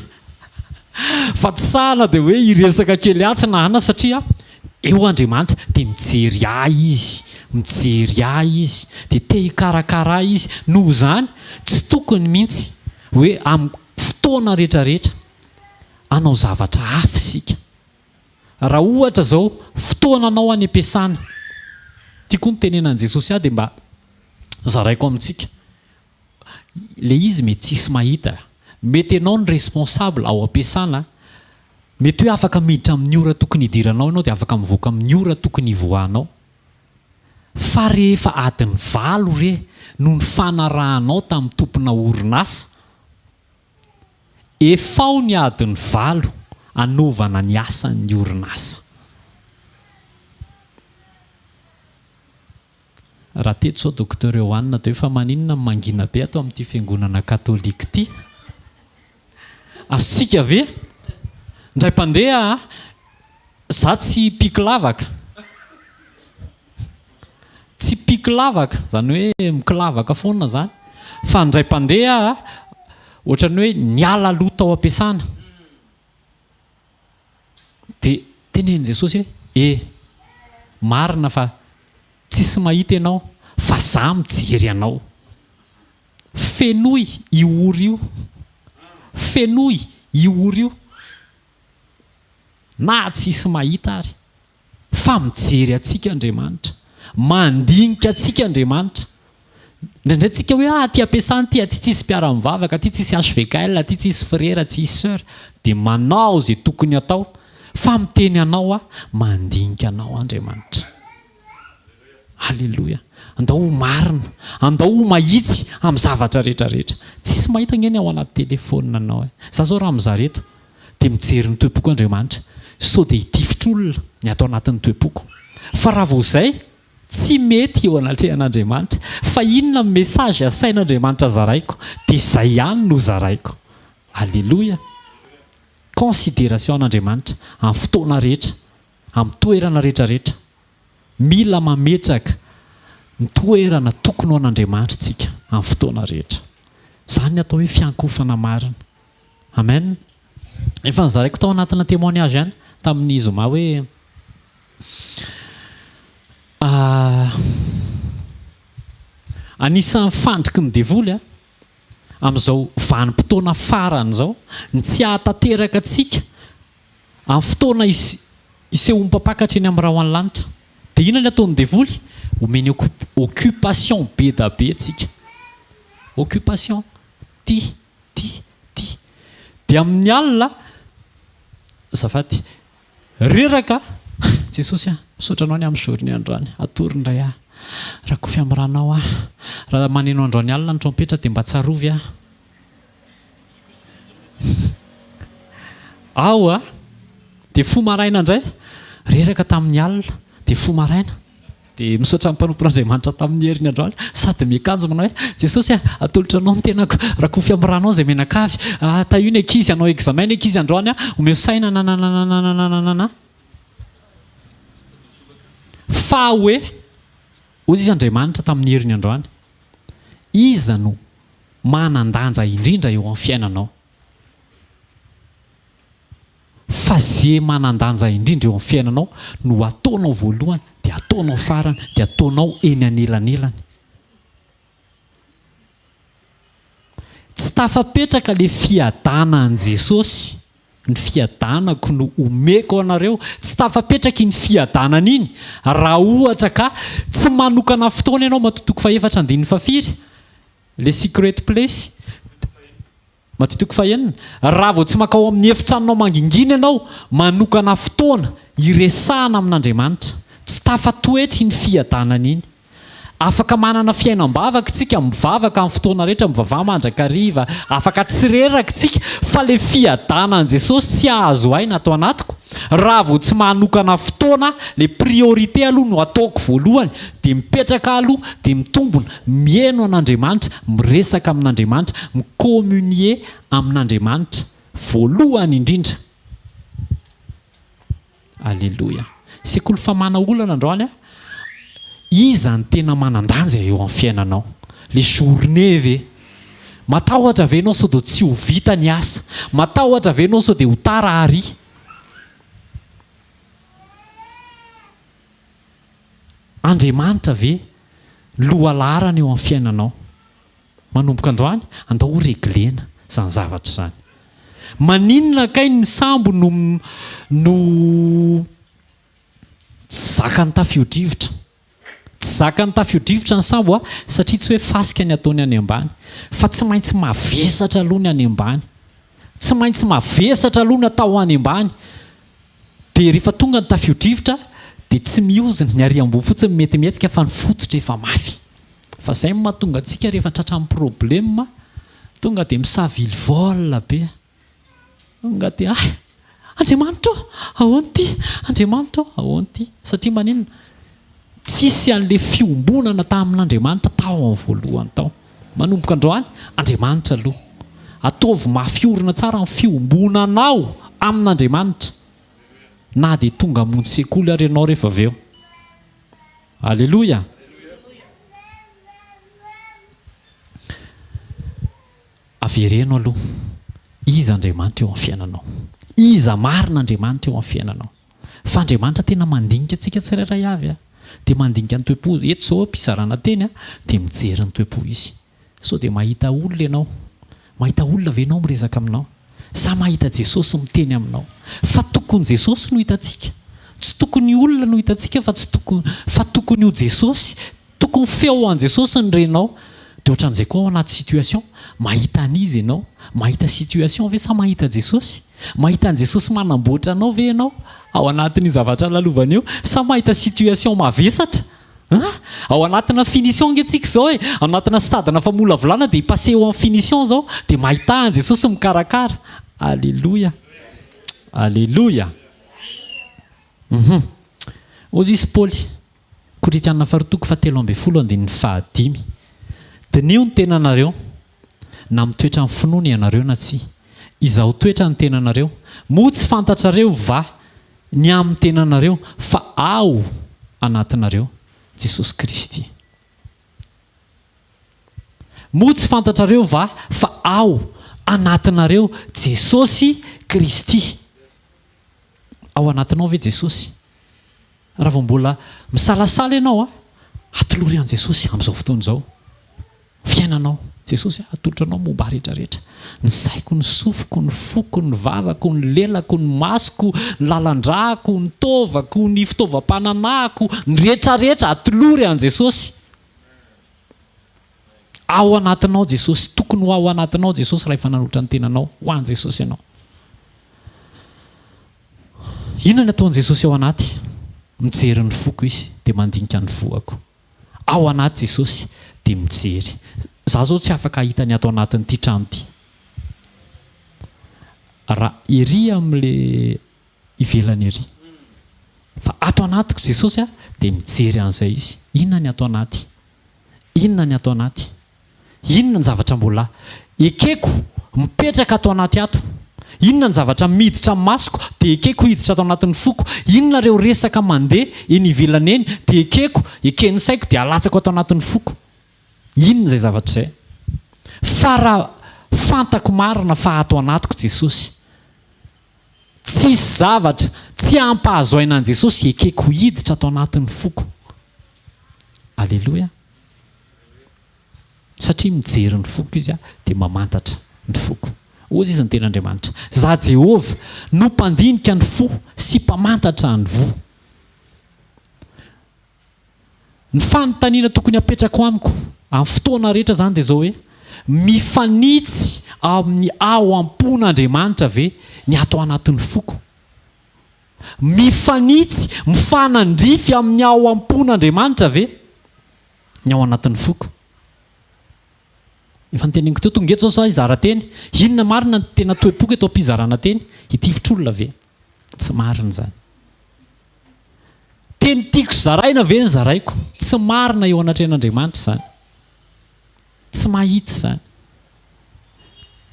Fa tsy sahy na dia hoe hiresaka kely atsy na ana satria Eo Andriamanitra dia mijery ahy Izy, mijery ahy Izy, dia te hikarakara ahy Izy. Noho izany, tsy tokony mihitsy hoe amin'ny fotoana rehetrarehetra hanao zavatra hafa isika. Raha ohatra izao, fotoananao any am-piasana, ity koa no tenenan'i Jesosy ahy dia mba zaraiko amintsika. Le izy mety tsisy mahita, mety enao no responsable ao am-piasana, mety hoe afaka miditra amin'ny ora tokony hidiranao ianao dia afaka mivoaka amin'ny ora tokony hivoahanao, fa rehefa adiny valo re no nifanarahanao tamin'ny tompona orinasa, efao ny adiny valo anaovana ny asan'ny orinasa. Raha teto izao Docteur Yohanna dia hoe fa maninona no mangina be ato amin'ity fiangonana katolika ity? Azontsika ve? Indray mpandeha a, za tsy mpiky lavaka. Tsy mpiky lavaka, izany hoe mikilavaka foana izany. Fa indray mpandeha a, ohatran'ny hoe niala aloha tao am-piasana. Dia tenenin'i Jesosy hoe, E, marina fa tsisy mahita ianao, fa Za mijery anao. Fenoy io ora io. Fenoy io ora io. Na tsisy mahita ary. Fa mijery antsika Andriamanitra. Mandinika antsika Andriamanitra. Indraindray tsika hoe ah aty am-piasana ity, aty tsisy mpiara-mivavaka, aty tsisy HVKL, aty tsisy frera, tsisy soeur. Dia manao izay tokony atao. Fa miteny anao aho, mandinika anao Andriamanitra. Aleloia. Andao ho marina, andao ho mahitsy amin'ny zavatra rehetra rehetra. Tsisy mahita ange ny ao anaty telephone anao e. Za zao raha mizara eto dia mijery ny toe-poko Andriamanitra sao dia hitifitra olona ny ato anatin'ny toe-poko. Fa raha vao izay, tsy mety eo anatrehan'Andriamanitra. Fa inona ny message asain'Andriamanitra zaraiko dia izay ihany no zaraiko. Aleloia. Considération an'Andriamanitra amin'ny fotoana rehetra, amin'ny toerana rehetra rehetra. Mila mametraka ny toerana tokony ho an'Andriamanitra isika amin'ny fotoana rehetra. Izany ny atao hoe fiankohofana marina. Amen. Efa nozaraiko tao anatina témoignage ihany tamin'ny zoma hoe anisan'ny fandriky ny devoly amin'izao vanim-potoana farany izao ny tsy hahatanteraka antsika Amin'ny fotoana isehoan'ny mpampakatra eny amin'ny rahon'ny lanitra. Dia inona ny ataon'ny devoly? Omeny occupation be da be antsika. Occupation. Ty, ty, ty. Dia amin'ny alina, azafady, reraka, Jesosy a, misaotra anao ny amin'ny journée androany, atory indray aho. Rakofy amin'ny ranao aho. Raha maneno androany alina ny trompetra dia mba tsarovy aho. Aho a! Dia fo maraina indray, reraka tamin'ny alina, dia fo maraina. Dia misaotra ny mpanompon'Andriamanitra tamin'ny heriny androany, sady miakanjo manao hoe, Jesosy a, atolotro anao ny tenako, rakofy amin'ny ranao izay menakavy, ah, tahio ny ankizy, hanao examen ny ankizy androany a, omeo saina nananananananana. Fa hoe, hoy izy Andriamanitra tamin'ny heriny androany, iza no manan-danja indrindra eo amin'ny fiainanao. Fa ze manan-danja indrindra eo amin'ny fiainanao no ataonao voalohany dia ataonao farany dia ataonao eny anelanelany. Tsy tafapetraka le fiadanan'i Jesosy. Ny fiadanako no omeko anareo. Tsy tafapetraka iny fiadanana iny raha ohatra ka tsy manokana fotoana ianao matoa toko fahefatra andininy fahafiry? Le secret place. Matio toko fahenina. Raha vao tsy mankao amin'ny efitranonao mangingina ianao, manokana fotoana hiresahana amin'Andriamanitra. Tsy tafatoetra iny fiadanana iny. Afaka manana fiainam-bavaka isika, mivavaka amin'ny fotoana rehetra, mivavaha mandrakariva, afaka tsy reraka isika, fa le fiadanan'i Jesosy tsy hahazo aina ato anatiko raha vao tsy manokana fotoana, le priorité aloha no ataoko voalohany, dia mipetraka aloha, dia mitombona, miheno an'Andriamanitra, miresaka amin'Andriamanitra, mi-communier amin'Andriamanitra voalohany indrindra. Aleloia. Sekoly famahana olana androany a. Iza no tena manan-danja eo amin'ny fiainanao? Le journée ve? Matahotra ve ianao sao dia tsy ho vita ny asa? Matahotra ve ianao sao dia ho tara ary? Andriamanitra ve lohalaharana eo amin'ny fiainanao? Manomboka androany, andao ho reglena izany zavatra izany. Maninona kay ny sambo no no tsy zakan'ny tafio-drivotra? Tsy zakan'ny tafio-drivotra ny sambo a, satria tsy hoe fasika ny ataony any ambany, fa tsy maintsy mavesatra aloha ny any ambany. Tsy maintsy mavesatra aloha ny atao any ambany. Dia rehefa tonga ny tafio-drivotra dia tsy miozona, ny ary ambony fotsiny mety mihetsika fa ny fototra efa mafy. Fa izay no mahatonga antsika rehefa tratran'ny problème tonga dia misavilivol be. Tonga dia hay! Andriamanitra ô! Ahoana ity? Andriamanitra ô! Ahoana ity? Satria maninona? Tsisy an'ilay fiombonana tamin'Andriamanitra tao amin'ny voalohany tao. Manomboka androany, Andriamanitra aloha. Ataovy mafy orina tsara ny fiombonanao amin'Andriamanitra. Na dia tonga hamonjy sekoly ary ianao rehefa avy eo. Aleloia! Avereno aloha, iza Andriamanitra eo amin'ny fiainanao? Iza marina Andriamanitra eo amin'ny fiainanao? Fa Andriamanitra tena mandinika antsika tsirairay avy a! Dia mandinika ny toe-po, eto izao am-pizarana teny a, dia mijery ny toe-po Izy. Sao dia mahita olona ianao? Mahita olona ve ianao miresaka aminao? Sa mahita Jesosy miteny aminao? Fa tokony Jesosy no hitantsika. Tsy tokony olona no hitantsika fa tsy tokony fa tokony ho Jesosy. Tokony feo an'i Jesosy no renao. Dia ohatran'izay koa ao anaty situation, mahita an'iza ianao? Mahita situation ve sa mahita Jesosy? Mahita an'i Jesosy manamboatra anao ve ianao ao anatin'io zavatra lalovana io sa mahita situation mavesatra? An! Ao anatina finition ange tsika izao e! Anatina stade-na famolavolana dia hi-passer eo amin'ny finition izao dia mahita an'i Jesosy mikarakara. Aleloia! Aleloia! Hum! Hozy izy Paoly. Korintiana faharoa toko fahatelo ambin'ny folo andininy fahadimy. Diniho ny tenanareo, na mitoetra amin'ny finoana ianareo na tsia. Izaho toetra ny tenanareo. Moa tsy fantatrareo va ny amin'ny tenanareo fa ao anatinareo Jesosy Kristy? Moa tsy fantatrareo va fa ao anatinareo Jesosy Kristy? Ao anatinao ve Jesosy? Raha vao mbola misalasala ianao a, atolory an'i Jesosy amin'izao fotoana izao. Fiainanao. Jesosy a, atolotra anao momba ahy rehetra rehetra. Ny saiko, ny sofiko, ny foko, ny vavako, ny lelako, ny masoko, ny lalan-drako, ny taovako, ny fitaovam-pananahako, ny rehetra rehetra atolory an'i Jesosy. Ao anatinao Jesosy, tokony ho ao anatinao Jesosy raha efa nanolotra ny tenanao ho an'i Jesosy ianao. Inona ny ataon'i Jesosy ao anaty? Mijery ny foko Izy dia mandinika ny voako. Ao anaty Jesosy dia mijery. Za zao tsy afaka hahita ny ato anatin'ity trano ity. Raha ery amin'le ivelany ery. Fa ato anatiko Jesosy dia mijery an'izay Izy. Inona ny ato anaty? Inona ny ato anaty? Inona ny zavatra mbola ekeko mipetraka ato anaty ato? Inona ny zavatra miditra amin'ny masoko dia ekeko hiditra ato anatin'ny foko? Inona ireo resaka mandeha eny ivelany eny dia ekeko, eken'ny saiko dia alatsako ato anatin'ny foko? Inona izay zavatra izay? Fa raha fantako marina fa ato anatiko Jesosy, tsisy zavatra tsy hampahazo aina an'i Jesosy ekeko hiditra ato anatin'ny foko. Aleloia. Satria mijery ny foko Izy dia mamantatra ny foko. Hozy Izy ny tenin'Andriamanitra, Izaho Jehovah no mpandinika ny fo sy mpamantatra ny voa. Ny fanontaniana tokony hapetrako amiko amin'ny fotoana rehetra izany dia izao hoe, Mifanitsy amin'ny ao am-pon'Andriamanitra ve ny ato anatin'ny foko? Mifanitsy, mifanandrify amin'ny ao am-pon'Andriamanitra ve ny ao anatin'ny foko? Efa noteneniko teo, tonga eto izao za hizara teny. Inona marina ny tena toe-poko eto am-pizarana teny? Hitifitr'olona ve? Tsy marina izany. Teny tiako zaraina ve ny zaraiko? Tsy marina eo anatrehan'Andriamanitra izany. Tsy mahitsy izany.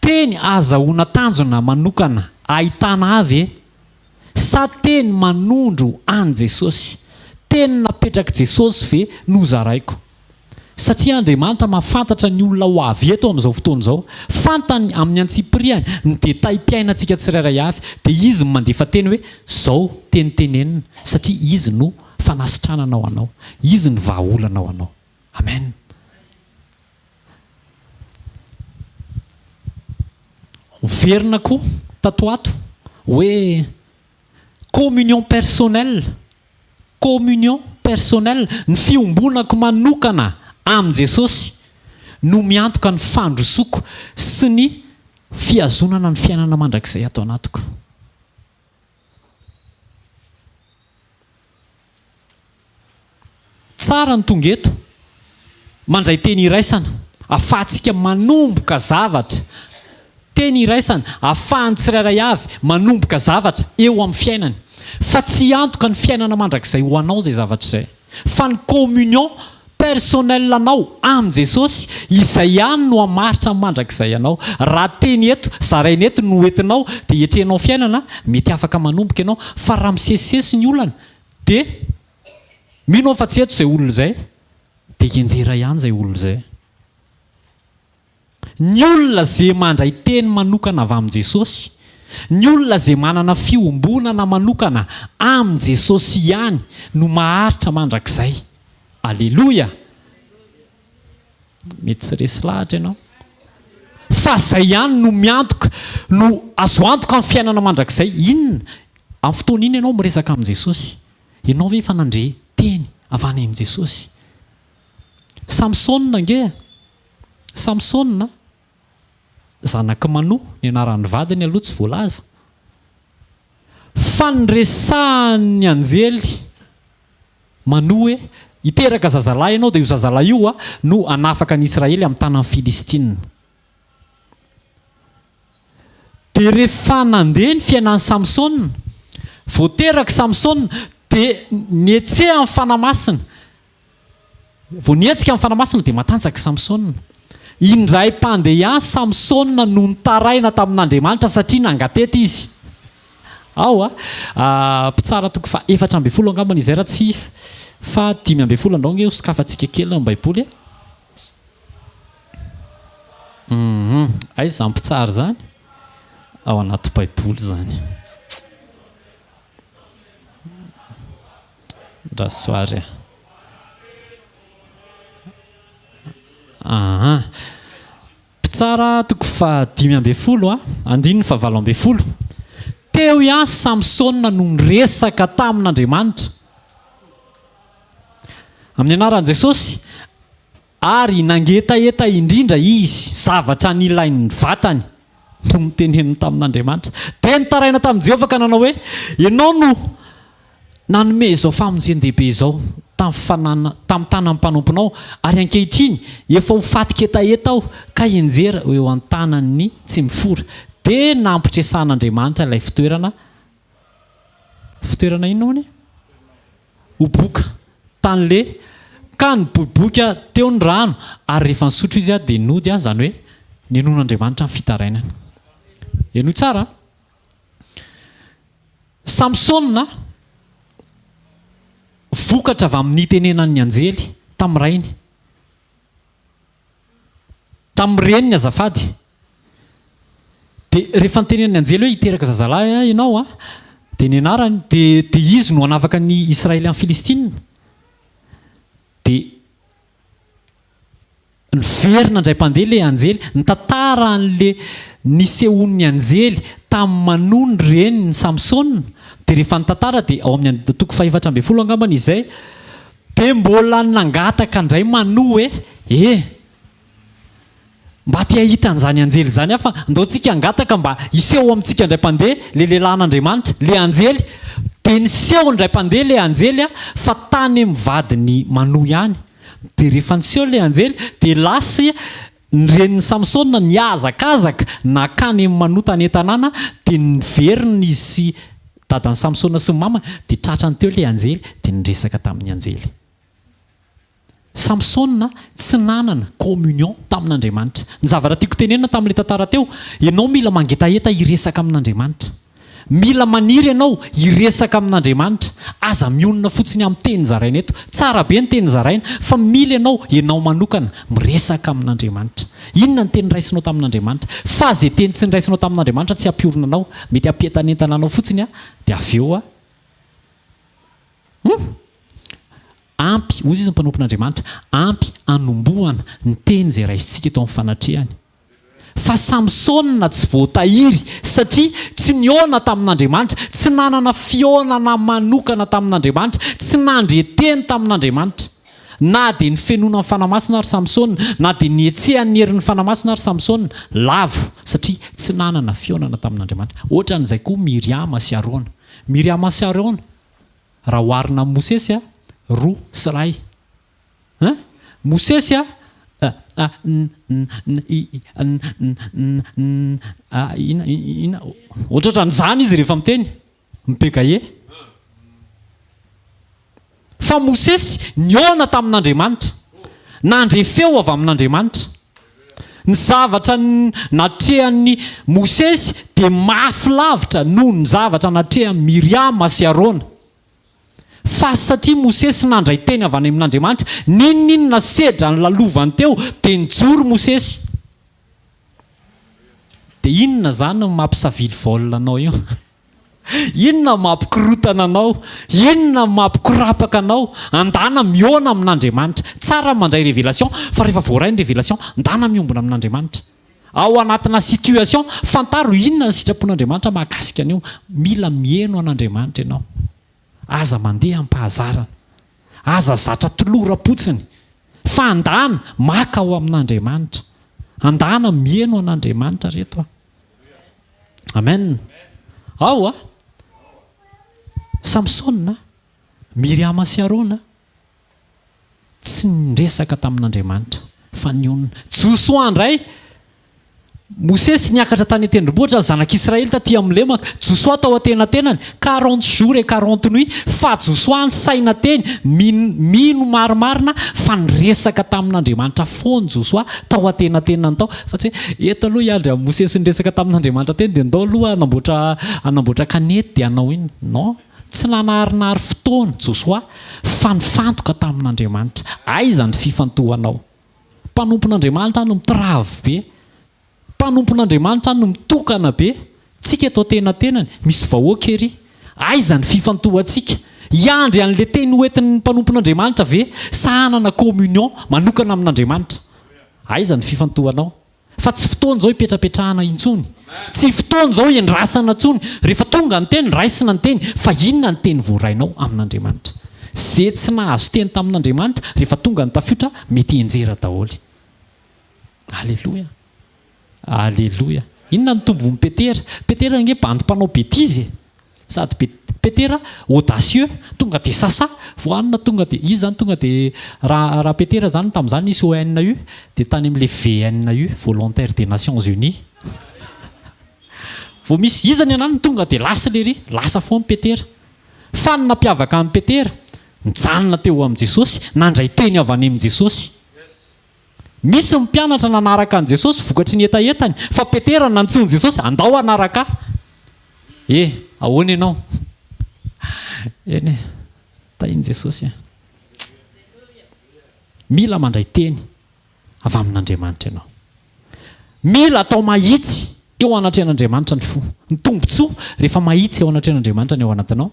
Teny azahoana tanjona manokana ahitana ahy ve? Sa teny manondro an'i Jesosy? Teny napetrak'i Jesosy ve no zaraiko? Satria Andriamanitra mahafantatra ny olona ho avy eto amin'izao fotoana izao. Fantany amin'ny antsipiriany ny détail-piainantsika tsirairay avy. Dia Izy no mandefa teny hoe, Izao teny tenenina, satria Izy no fanasitranana ho anao. Izy no vahaolana ho anao. Amen. Miverina koa tato ato hoe communion personnelle, communion personnelle, ny fiombonako manokana amin'i Jesosy no miantoka ny fandrosoako sy ny fihazonana ny fiainana mandrakizay ato anatiko. Tsara ny tonga eto, mandray teny iraisana, afahantsika manomboka zavatra. Teny iraisana, afahan'ny tsirairay avy manomboka zavatra eo amin'ny fiainany. Fa tsy hiantoka ny fiainana mandrakizay ho anao izay zavatra izay. Fa ny communion personnel anao amin'i Jesosy, izay ihany no hamaritra ny mandrakizay anao. Raha teny eto, zaraina eto no entinao dia hiatrehanao fiainana, mety afaka manomboka ianao, fa raha misesisesy ny olana dia mino aho fa tsy eto izay olona izay, dia hianjera ihany izay olona izay. Ny olona ze mandray teny manokana avy amin'i Jesosy, ny olona ze manana fiombonana manokana amin'i Jesosy ihany no maharitra mandrakizay. Aleloia! Mety tsy resy lahatra ianao. Fa zay ihany no miantoka, no azo antoka amin'ny fiainana mandrakizay. Inona? Amin'ny fotoana inona ianao miresaka amin'i Jesosy? Ianao ve efa nandre teny avy any amin'i Jesosy? Samsona ange e! Samsona, zanak'i Manoa, ny anaran'ny vadiny aloha tsy voalaza, fa niresahan'ny anjely Manoa hoe, Hiteraka zazalahy ianao, dia io zazalahy io no hanafaka ny Israely amin'ny tanan'ny Filistina. Dia rehefa nandeha ny fiainan'i Samsona, vao teraka i Samsona, dia nihetsehan'ny Fanahy Masina. Vao nihetsika ny Fanahy Masina dia matanjaka i Samsona. Indray mpandeha ihany Samsona no nitaraina tamin'Andriamanitra satria nangatety izy. Ao a, Mpitsara toko faha 14 angambany izay raha tsy faha 15 andao ange ho sokafantsika kely ny Baiboly e. Hum, aiza izany mpitsara izany? Ao anaty Baiboly izany. Rasoary a. Aha. Mpitsara toko faha 15 a, andininy faha 18. Teo ihany Samsona no niresaka tamin'Andriamanitra. Amin'ny anaran'i Jesosy, Ary nangetaheta indrindra izy, zavatra nilain'ny vatany no noteneniny tamin'Andriamanitra. Dia nitaraina tamin'i Jehovah ka nanao hoe, Ianao no nanome izao famonjen-dehibe izao tamin'ny fanana, tamin'ny tanan'ny mpanomponao, ary ankehitriny efa ho fatin-ketaheta aho ka hianjera eo an-tanan'ny tsy mifora. Dia nampitresahan'Andriamanitra ilay fitoerana, fitoerana inona hono e? Ho boka tany le ka niboiboika teo ny rano ary rehefa nisotro izy dia nody izany hoe ninoan'Andriamanitra ny fitarainany. Henoy tsara an! Samsona vokatra avy amin'ny nitenenan'ny anjely tamin'ny rainy. Tamin'ny reniny azafady. Dia rehefa nitenenan'ny anjely hoe hiteraka zazalahy ianao an, dia ny anarany, dia dia izy no hanafaka ny Israely amin'ny Filistina. Dia niverina indray mpandeha ilay anjely, nitantara an'ilay nisehoan'ny anjely tamin'i Manoa ny reniny Samsona. Dia rehefa nitantara dia ao amin'ny toko fahefatra ambin'ny folo angambany izay, Dia mbola nangataka indray Manoa hoe, Eh! Mba te hahita an'izany anjely izany aho fa ndao tsika hangataka mba hiseho amintsika indray mpandeha ilay lehilahin'Andriamanitra, ilay anjely. Dia niseho indray mpandeha ilay anjely fa tany amin'ny vadin'i Manoa ihany. Dia rehefa niseho ilay anjely dia lasa ny renin'i Samsona nihazakazaka nankany amin'i Manoa tany an-tanàna, dia niverina izy sy dadan'i Samsona sy ny mamany, dia tratrany teo ilay anjely, dia niresaka tamin'ny anjely. Samsona tsy nanana communion tamin'Andriamanitra. Ny zavatra tiako tenenina tamin'ilay tantara teo, ianao mila mangetaheta hiresaka amin'Andriamanitra. Mila maniry ianao hiresaka amin'Andriamanitra. Aza mionona fotsiny amin'ny teny zaraina eto. Tsara be ny teny zaraina, fa mila ianao, ianao manokana, miresaka amin'Andriamanitra. Inona ny teny raisinao tamin'Andriamanitra? Fa izay teny tsy niraisinao tamin'Andriamanitra tsy hampiorina anao. Mety hampientanentana anao fotsiny dia avy eo hum! Ampy, hoy izy ny mpanompon'Andriamanitra, ampy hanombohana ny teny izay raisintsika eto amin'ny fanatrehany. Fa Samsona tsy voatahiry satria tsy nihaona tamin'Andriamanitra, tsy nanana fihaonana manokana tamin'Andriamanitra, tsy nandre teny tamin'Andriamanitra. Na dia nifenoana ny Fanahy Masina ary Samsona, na dia nihetsehan'ny herin'ny Fanahy Masina ary Samsona, lavo satria tsy nanana fihaonana tamin'Andriamanitra. Ohatran'izay koa Miriama sy Arona. Miriama sy Arona, raha oharina amin'i Mosesy, roa sy iray. Hein? Mosesy a! A, n, n, n, i, n, n, n, n, a, ina, ina, ohatrohatran'izany izy rehefa miteny, mi-bégayer. Fa Mosesy nihaona tamin'Andriamanitra, nandre feo avy amin'Andriamanitra. Ny zavatra natrehan'i Mosesy dia mafy lavitra noho ny zavatra natrehan'i Miriama sy Arona. Fa satria Mosesy nandray teny avy any amin'Andriamanitra, n'inon'inona sedra nolalovany teo, dia nijoro Mosesy. Dia inona izany no mampisavily vol anao io? Inona no mampikorotana anao? Inona no mampikorapaka anao? Andana mihaona amin'Andriamanitra. Tsara ny mandray révélation, fa rehefa voaray ny révélation, ndana miombona amin'Andriamanitra. Ao anatina situation, fantaro inona ny sitrapon'Andriamanitra mahakasika an'io. Mila miheno an'Andriamanitra ianao. Aza mandeha am-pahazarana. Aza zatra toloram-potsiny. Fa andana maka ao amin'Andriamanitra. Andana miheno an'Andriamanitra reto a. Amen. Ao a. Samsona, Miriama sy Arona tsy niresaka tamin'Andriamanitra fa nionona. Josoa indray, Mosesy niakatra tany an-tendrombohitra, ny zanak'Israely taty amin'ny lemaka, Josoa tao antenatenany, quarante jours et quarante nuits, fa Josoa nisaina teny, mino, mino marimarina fa niresaka tamin'Andriamanitra foana Josoa tao antenatenany tao, fa tsy hoe eto aloha hiandry an'i Mosesy niresaka tamin'Andriamanitra teny dia ndao aloha hanamboatra, hanamboatra kanety dia hanao inona, non. Tsy nanarinary fotoana Josoa fa nifantoka tamin'Andriamanitra. Aiza ny fifantohanao? Mpanompon'Andriamanitra no mitiravy be. Mpanompon'Andriamanitra no mitokana be. Tsika eto antenatenany, misy vahoaka ery. Aiza ny fifantohantsika? Hiandry an'ilay teny hoentin'ny mpanompon'Andriamanitra ve sa hanana communion manokana amin'Andriamanitra? Aiza ny fifantohanao? Fa tsy fotoana izao hipetrapetrahana intsony. Tsy fotoana izao hiandrasana intsony. Rehefa tonga ny teny, raisina ny teny. Fa inona ny teny voarainao amin'Andriamanitra? Ze tsy nahazo teny tamin'Andriamanitra, rehefa tonga ny tafiotra, mety hianjera daholo. Aleloia. Aleloia. Inona ny tombon'i Petera? Petera ange bandy mpanao betizy e. Sady be Petera audacieux, tonga dia sasa, voanina tonga dia, izy zany tonga dia, raha raha Petera zany tamin'izany nisy ONU, dia tany amin'ilay VNU, Volontaires des Nations Unies, vao misy iza ny anarany tonga dia lasa lery, lasa foana Petera. Fa ny nampiavaka an'i Petera, nijanona teo amin'i Jesosy, nandray teny avy any amin'i Jesosy. Misy ny mpianatra nanaraka an'i Jesosy vokatry ny hetahetany, fa Petera nantsoin'i Jesosy, Andao hanaraka ahy. E, ahoana ianao? Eny e, tahin'i Jesosy e. Mila mandray teny avy amin'Andriamanitra ianao. Mila atao mahitsy eo anatrehan'Andriamanitra ny fo. Ny tombontsoa rehefa mahitsy eo anatrehan'Andriamanitra ny ao anatinao,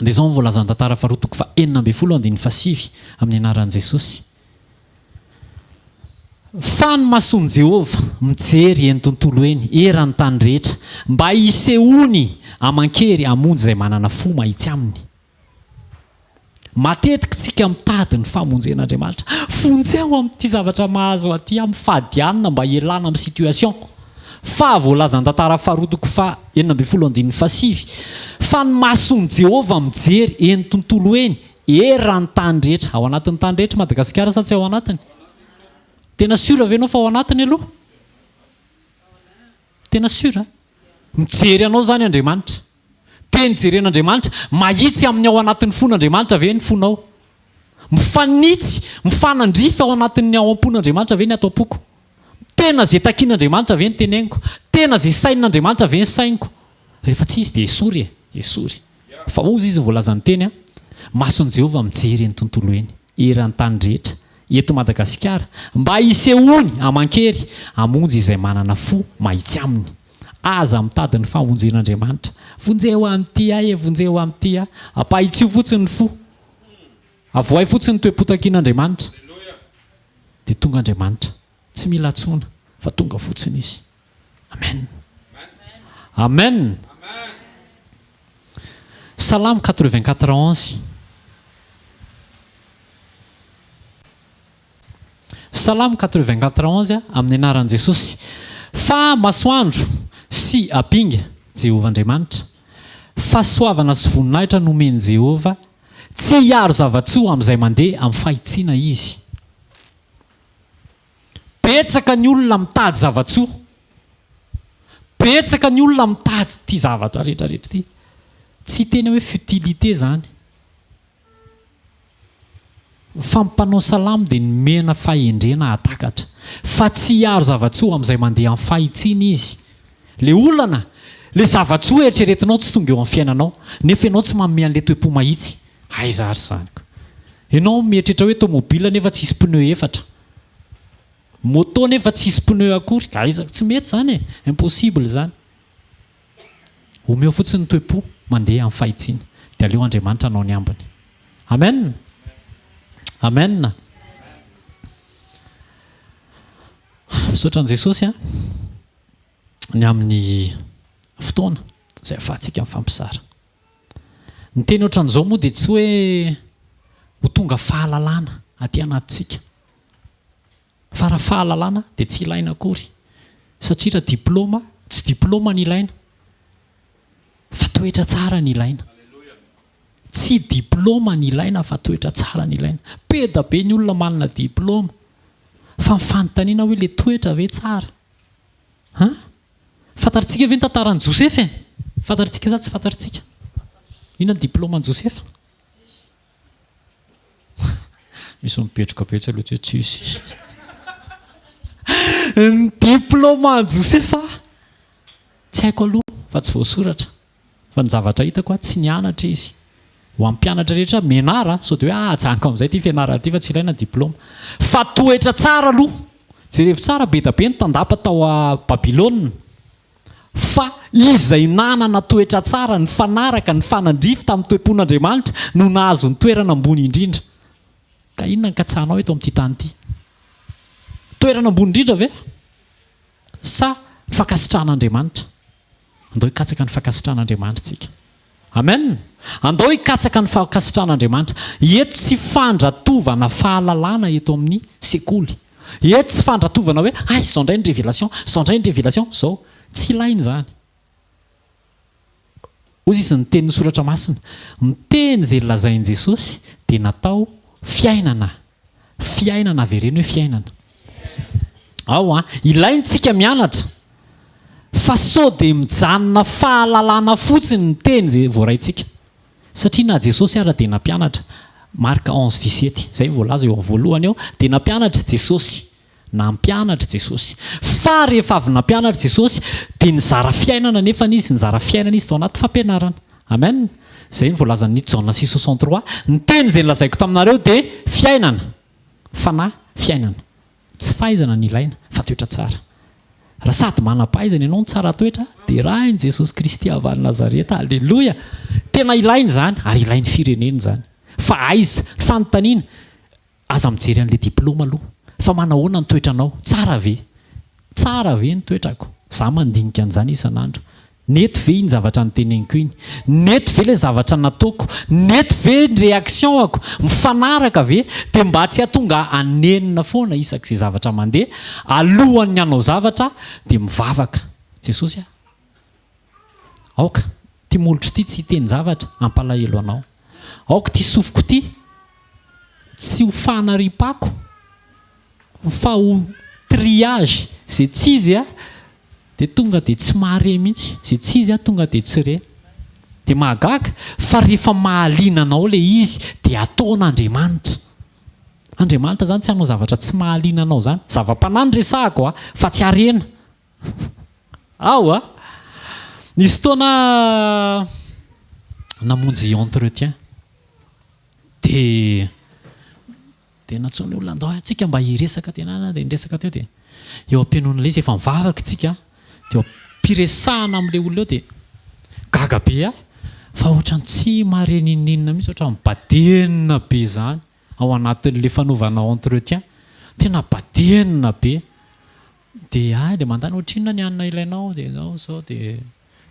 dia izao no voalazan'ny tantara faharoa toko faha 16 andininy fahasivy amin'ny anaran'i Jesosy. Fa ny mason'i Jehovah mijery eny tontolo eny, eran'ny tany rehetra, mba hisehoany aman-kery hamonjy izay manana fo mahitsy aminy. Matetika isika mitady ny famonjen'Andriamanitra. Vonjeo amin'ity zavatra mahazo ahy ity aho, mifady hanina mba hialana amin'ny situation. Fa voalazan'ny tantara faharoa toko faha 16 andininy fahasivy, fa ny mason'i Jehovah mijery eny tontolo eny, Eran'ny tany rehetra. Ao anatin'ny tany rehetra Madagasikara sa tsy ao anatiny? Tena sûr ve ianao fa ao anatiny aloha? Tena sûr a? Mijery anao izany Andriamanitra. Teny jeren'Andriamanitra. Mahitsy amin'ny ao anatin'ny fon'Andriamanitra ve ny fonao? Mifanitsy, mifanandrify ao anatin'ny ao am-pon'Andriamanitra ve ny ato am-poko? Tena izay takian'Andriamanitra ve ny teneniko? Tena izay sainin'Andriamanitra ve ny sainiko? Rehefa tsy izy dia esory e, esory. Fa hozy izy voalazan'ny teny an, mason'i Jehovah mijery eny tontolo eny, eran'ny tany rehetra, eto Madagasikara, mba hisehoany aman-kery hamonjy izay manana fo mahitsy aminy. Aza mitady ny famonjen'Andriamanitra. Vonjeo amin'ity ahy e, vonjeo amin'ity ahy. Ampahitsio fotsiny ny fo. Avoahy fotsiny ny toe-po takian'Andriamanitra. Dia tonga Andriamanitra. Tsy mila antsoina fa tonga fotsiny Izy. Amen. Amen. Salamo 84 11. Salamo 84 11 amin'ny anaran'i Jesosy. Fa masoandro sy apinga Jehovah Andriamanitra. Fahasoavana sy voninahitra nomen'i Jehovah. Tsy hiaro zava-tsoa amin'izay mandeha amin'ny fahitsiana izy. Betsaka ny olona mitady zava-tsoa. Betsaka ny olona mitady ity zavatra rehetra rehetra ity. Tsy hiteny hoe futilité izany. Fa ny mpanao salamo dia nomena fahendrena hahatakatra fa tsy hiaro zava-tsoa amin'izay mandeha amin'ny fahitsiana izy. Ilay olana, ilay zava-tsoa eritreretinao tsy tonga eo amin'ny fiainanao, nefa ianao tsy manome an'ilay toe-po mahitsy. Aiza ary izany ko. Ianao mieritreritra hoe tomobile nefa tsisy pneu efatra. Moto nefa tsisy pneu akory. Aiza, tsy mety izany e. Impossible izany. Omeo fotsiny ny toe-po mandeha amin'ny fahitsiana. Dia aleo Andriamanitra hanao ny ambiny. Amen. Amen. Misaotra an'i Jesosy an. Ny amin'ny fotoana izay ahafahantsika mifampizara. Ny teny ohatran'izao moa dia tsy hoe ho tonga fahalalana aty anatintsika. Fa raha fahalalana dia tsy ilaina akory. Satria raha diploma, tsy diploma no ilaina. Fa toetra tsara no ilaina. Tsy diploma no ilaina fa toetra tsara no ilaina. Be da be ny olona manana diploma. Fa ny fanontaniana hoe le toetra ve tsara? An? Fantatritsika ve ny tantaran'i Josefa e? Fantatritsika sa tsy fantatritsika? Inona ny diplaoman'i Josefa? Misy mibetroka be tsy aloha tsy hoe tsisy. Ny diplaoman'i Josefa tsy haiko aloha fa tsy voasoratra. Fa ny zavatra hitako tsy nianatra izy. Ho an'ny mpianatra rehetra, mianara, sao dia hoe ah ajanoko amin'izay ity fianarana ity fa tsy ilaina ny diplaoma. Fa toetra tsara aloha. Jerevo tsara be da be ny tandapa tao Babylona. Fa izay nanana toetra tsara, nifanaraka, nifanandrify tamin'ny toe-pon'Andriamanitra no nahazo ny toerana ambony indrindra. Ka inona no katsahanao eto amin'ity tany ity? Toerana ambony indrindra ve? Sa fankasitrahan'Andriamanitra? Andao hikatsaka ny fankasitrahan'Andriamanitra isika. Amen! Andao hikatsaka ny fankasitrahan'Andriamanitra. Eto tsy fandratovana fahalalana eto amin'ny sekoly. Eto tsy fandratovana hoe hay izao indray ny révélation, izao indray ny révélation, izao. Tsy ilaina izany. Hoy izy ny tenin'ny soratra masina, ny teny izay lazain'i Jesosy dia natao fiainana. Fiainana, avereno hoe fiainana. Ao an, ilaintsika mianatra fa sao dia mijanona fahalalana fotsiny ny teny izay voaraintsika. Satria na Jesosy ara dia nampianatra, Marc 11, 17, izay no voalaza eo amin'ny voalohany eo, dia nampianatra Jesosy. Nampianatra Jesosy. Fa rehefa avy nampianatra Jesosy, dia nizara fiainana nefany Izy, nizara fiainana Izy tao anaty fampianarana. Amen. Izay no voalazan'ny Jaona 6,63, Ny teny izay nolazaiko taminareo dia fiainana, fanahy, fiainana. Tsy fahaizana no ilaina, fa toetra tsara. Raha sady manam-pahaizana ianao no tsara toetra, derahin'i Jesosy Kristy avy any Nazareta. Aleloia! Tena ilaina izany, ary ilain'ny firenena izany. Fa aiza? Fanontaniana, Aza mijery an'ilay diploma aloha fa manahoana ny toetranao? Tsara ve? Tsara ve ny toetrako? Za mandinika an'izany isan'andro. Nety ve iny zavatra noteneniko iny? Nety ve ilay zavatra nataoko? Nety ve ny réaction-ako? Mifanaraka ve? Dia mba tsy hahatonga hanenina foana isak'izay zavatra mandeha, alohan'ny hanao zavatra dia mivavaka. Jesosy a! Aoka ity molotro ity tsy hiteny zavatra hampalahelo anao. Aoka ity sofiko ity tsy ho fanariam-pako fa ho triage, izay tsy izy dia tonga dia tsy mahare mihitsy, izay tsy izy tonga dia tsy re. Dia mahagaga fa rehefa mahaliana anao ilay izy dia ataon'Andriamanitra. Andriamanitra izany tsy hanao zavatra tsy mahaliana anao izany. Zava-panahy no resahako fa tsy harena. Ao a! Nisy fotoana namonjy entretien dia dia nantsoin'ny olona andao tsika mba hiresaka dia nana dia niresaka teo dia eo am-pinoana ilay izy efa mivavaka tsika dia eo am-piresahana amin'ilay olona eo dia gaga be aho fa ohatran'ny tsy mahare n'inon'inona mihitsy ohatran'ny badenina be izany ao anatin'ilay fanaovana entretien tena badenina be. Dia hay dia mandany ohatrinona ny hanina ilainao dia zao zao dia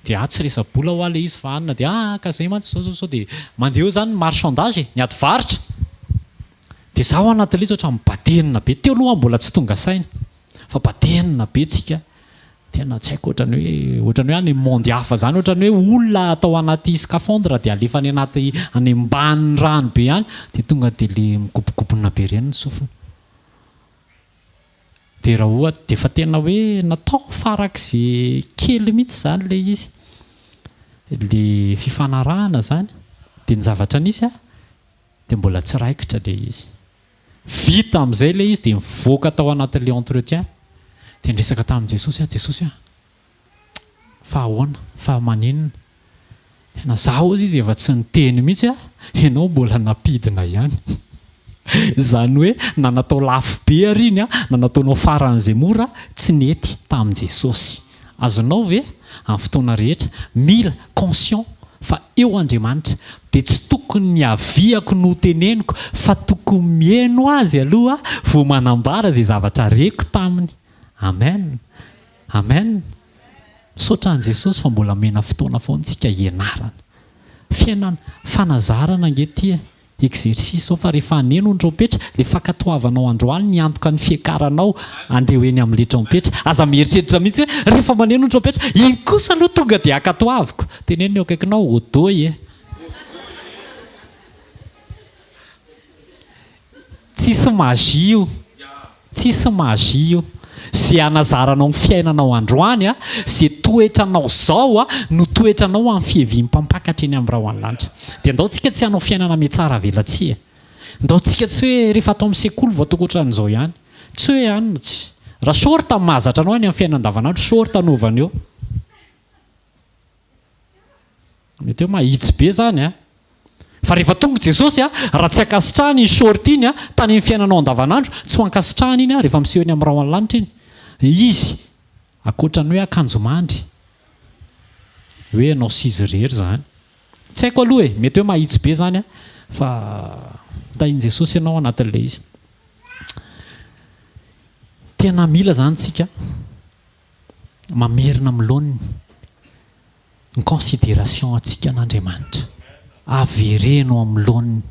dia ah tsy resa-bola hoa ilay izy fa hanina dia ah ka zay mantsy zao zao zao dia mandeha eo zany ny marchandage e, ny ady varotra. Dia zaho anatin'ilay izy ohatran'ny badenina be, teo aloha aho mbola tsy tonga saina fa badenina be tsika, tena tsy haiko ohatran'ny hoe ohatran'ny hoe any monde hafa zany, ohatran'ny hoe olona atao anaty scaphandre dia alefa any anaty any ambany rano be any dia tonga dia le migobogobona be ireny ny sofina. Dia raha ohatra, dia efa tena hoe natao farak'izay kely mihitsy izany ilay izy, ilay fifanarahana izany, dia ny zavatra nisy an, dia mbola tsy raikitra ilay izy. Vita amin'izay ilay izy dia nivoaka tao anatin'ilay entretien, dia niresaka tamin'i Jesosy aho, Jesosy an, Fa ahoana? Fa maninona? Tena za hozy izy efa tsy niteny mihitsy a! Ianao mbola nampidina ihany. Izany hoe na natao lafo be ary iny na nataonao faran'izay mora, tsy nety tamin'i Jesosy. Azonao ve? Amin'ny fotoana rehetra, mila conscient fa eo Andriamanitra. Dia tsy tokony ny aviako no teneniko fa tokony mihaino Azy aloha vao manambara izay zavatra reko taminy. Amen. Amen! Misaotra an'i Jesosy fa mbola omena fotoana foana tsika hianarana. Fiainana, fanazarana ange ity e! Exercice izao fa rehefa haneno ny trompetra, le fankatoavanao androany miantoka ny fiakaranao andeha ho eny amin'le trompetra. Aza mieritreritra mihitsy hoe rehefa maneno ny trompetra, iny kosa aloha tonga dia ankatoaviko. Teneno ny eo akaikinao, odoy e. Tsisy magie io. Tsisy magie io. Ze anazaranao ny fiainanao androany a, ze toetranao zao a, no toetranao amin'ny fihevian'ny mpampakatra eny amin'ny rahon'ny lanitra. Dia ndao tsika tsy hanao fiainana mihatsara avelatsihy e. Ndao tsika tsy hoe rehefa atao amin'ny sekoly vao ataoko ohatran'izao ihany. Tsy hoe anona tsy. Raha short no mahazatra anao any amin'ny fiainana andavanandro, short anaovana eo. Mety hoe mahitsy be izany an! Fa rehefa tonga Jesosy an, raha tsy ankasitrahany iny short iny an, tany amin'ny fiainanao andavanandro, tsy ho ankasitrahany iny an, rehefa miseho eny amin'ny rahon'ny lanitra iny. Izy, ankoatra ny hoe akanjo mandry, hoe ianao sy izy irery izany. Tsy haiko aloha e, mety hoe mahitsy be izany an, fa tahin'i Jesosy ianao anatin'ilay izy. Tena mila izany tsika mamerina amin'ny laoniny ny consideration antsika an'Andriamanitra. Avereno amin'ny laoniny.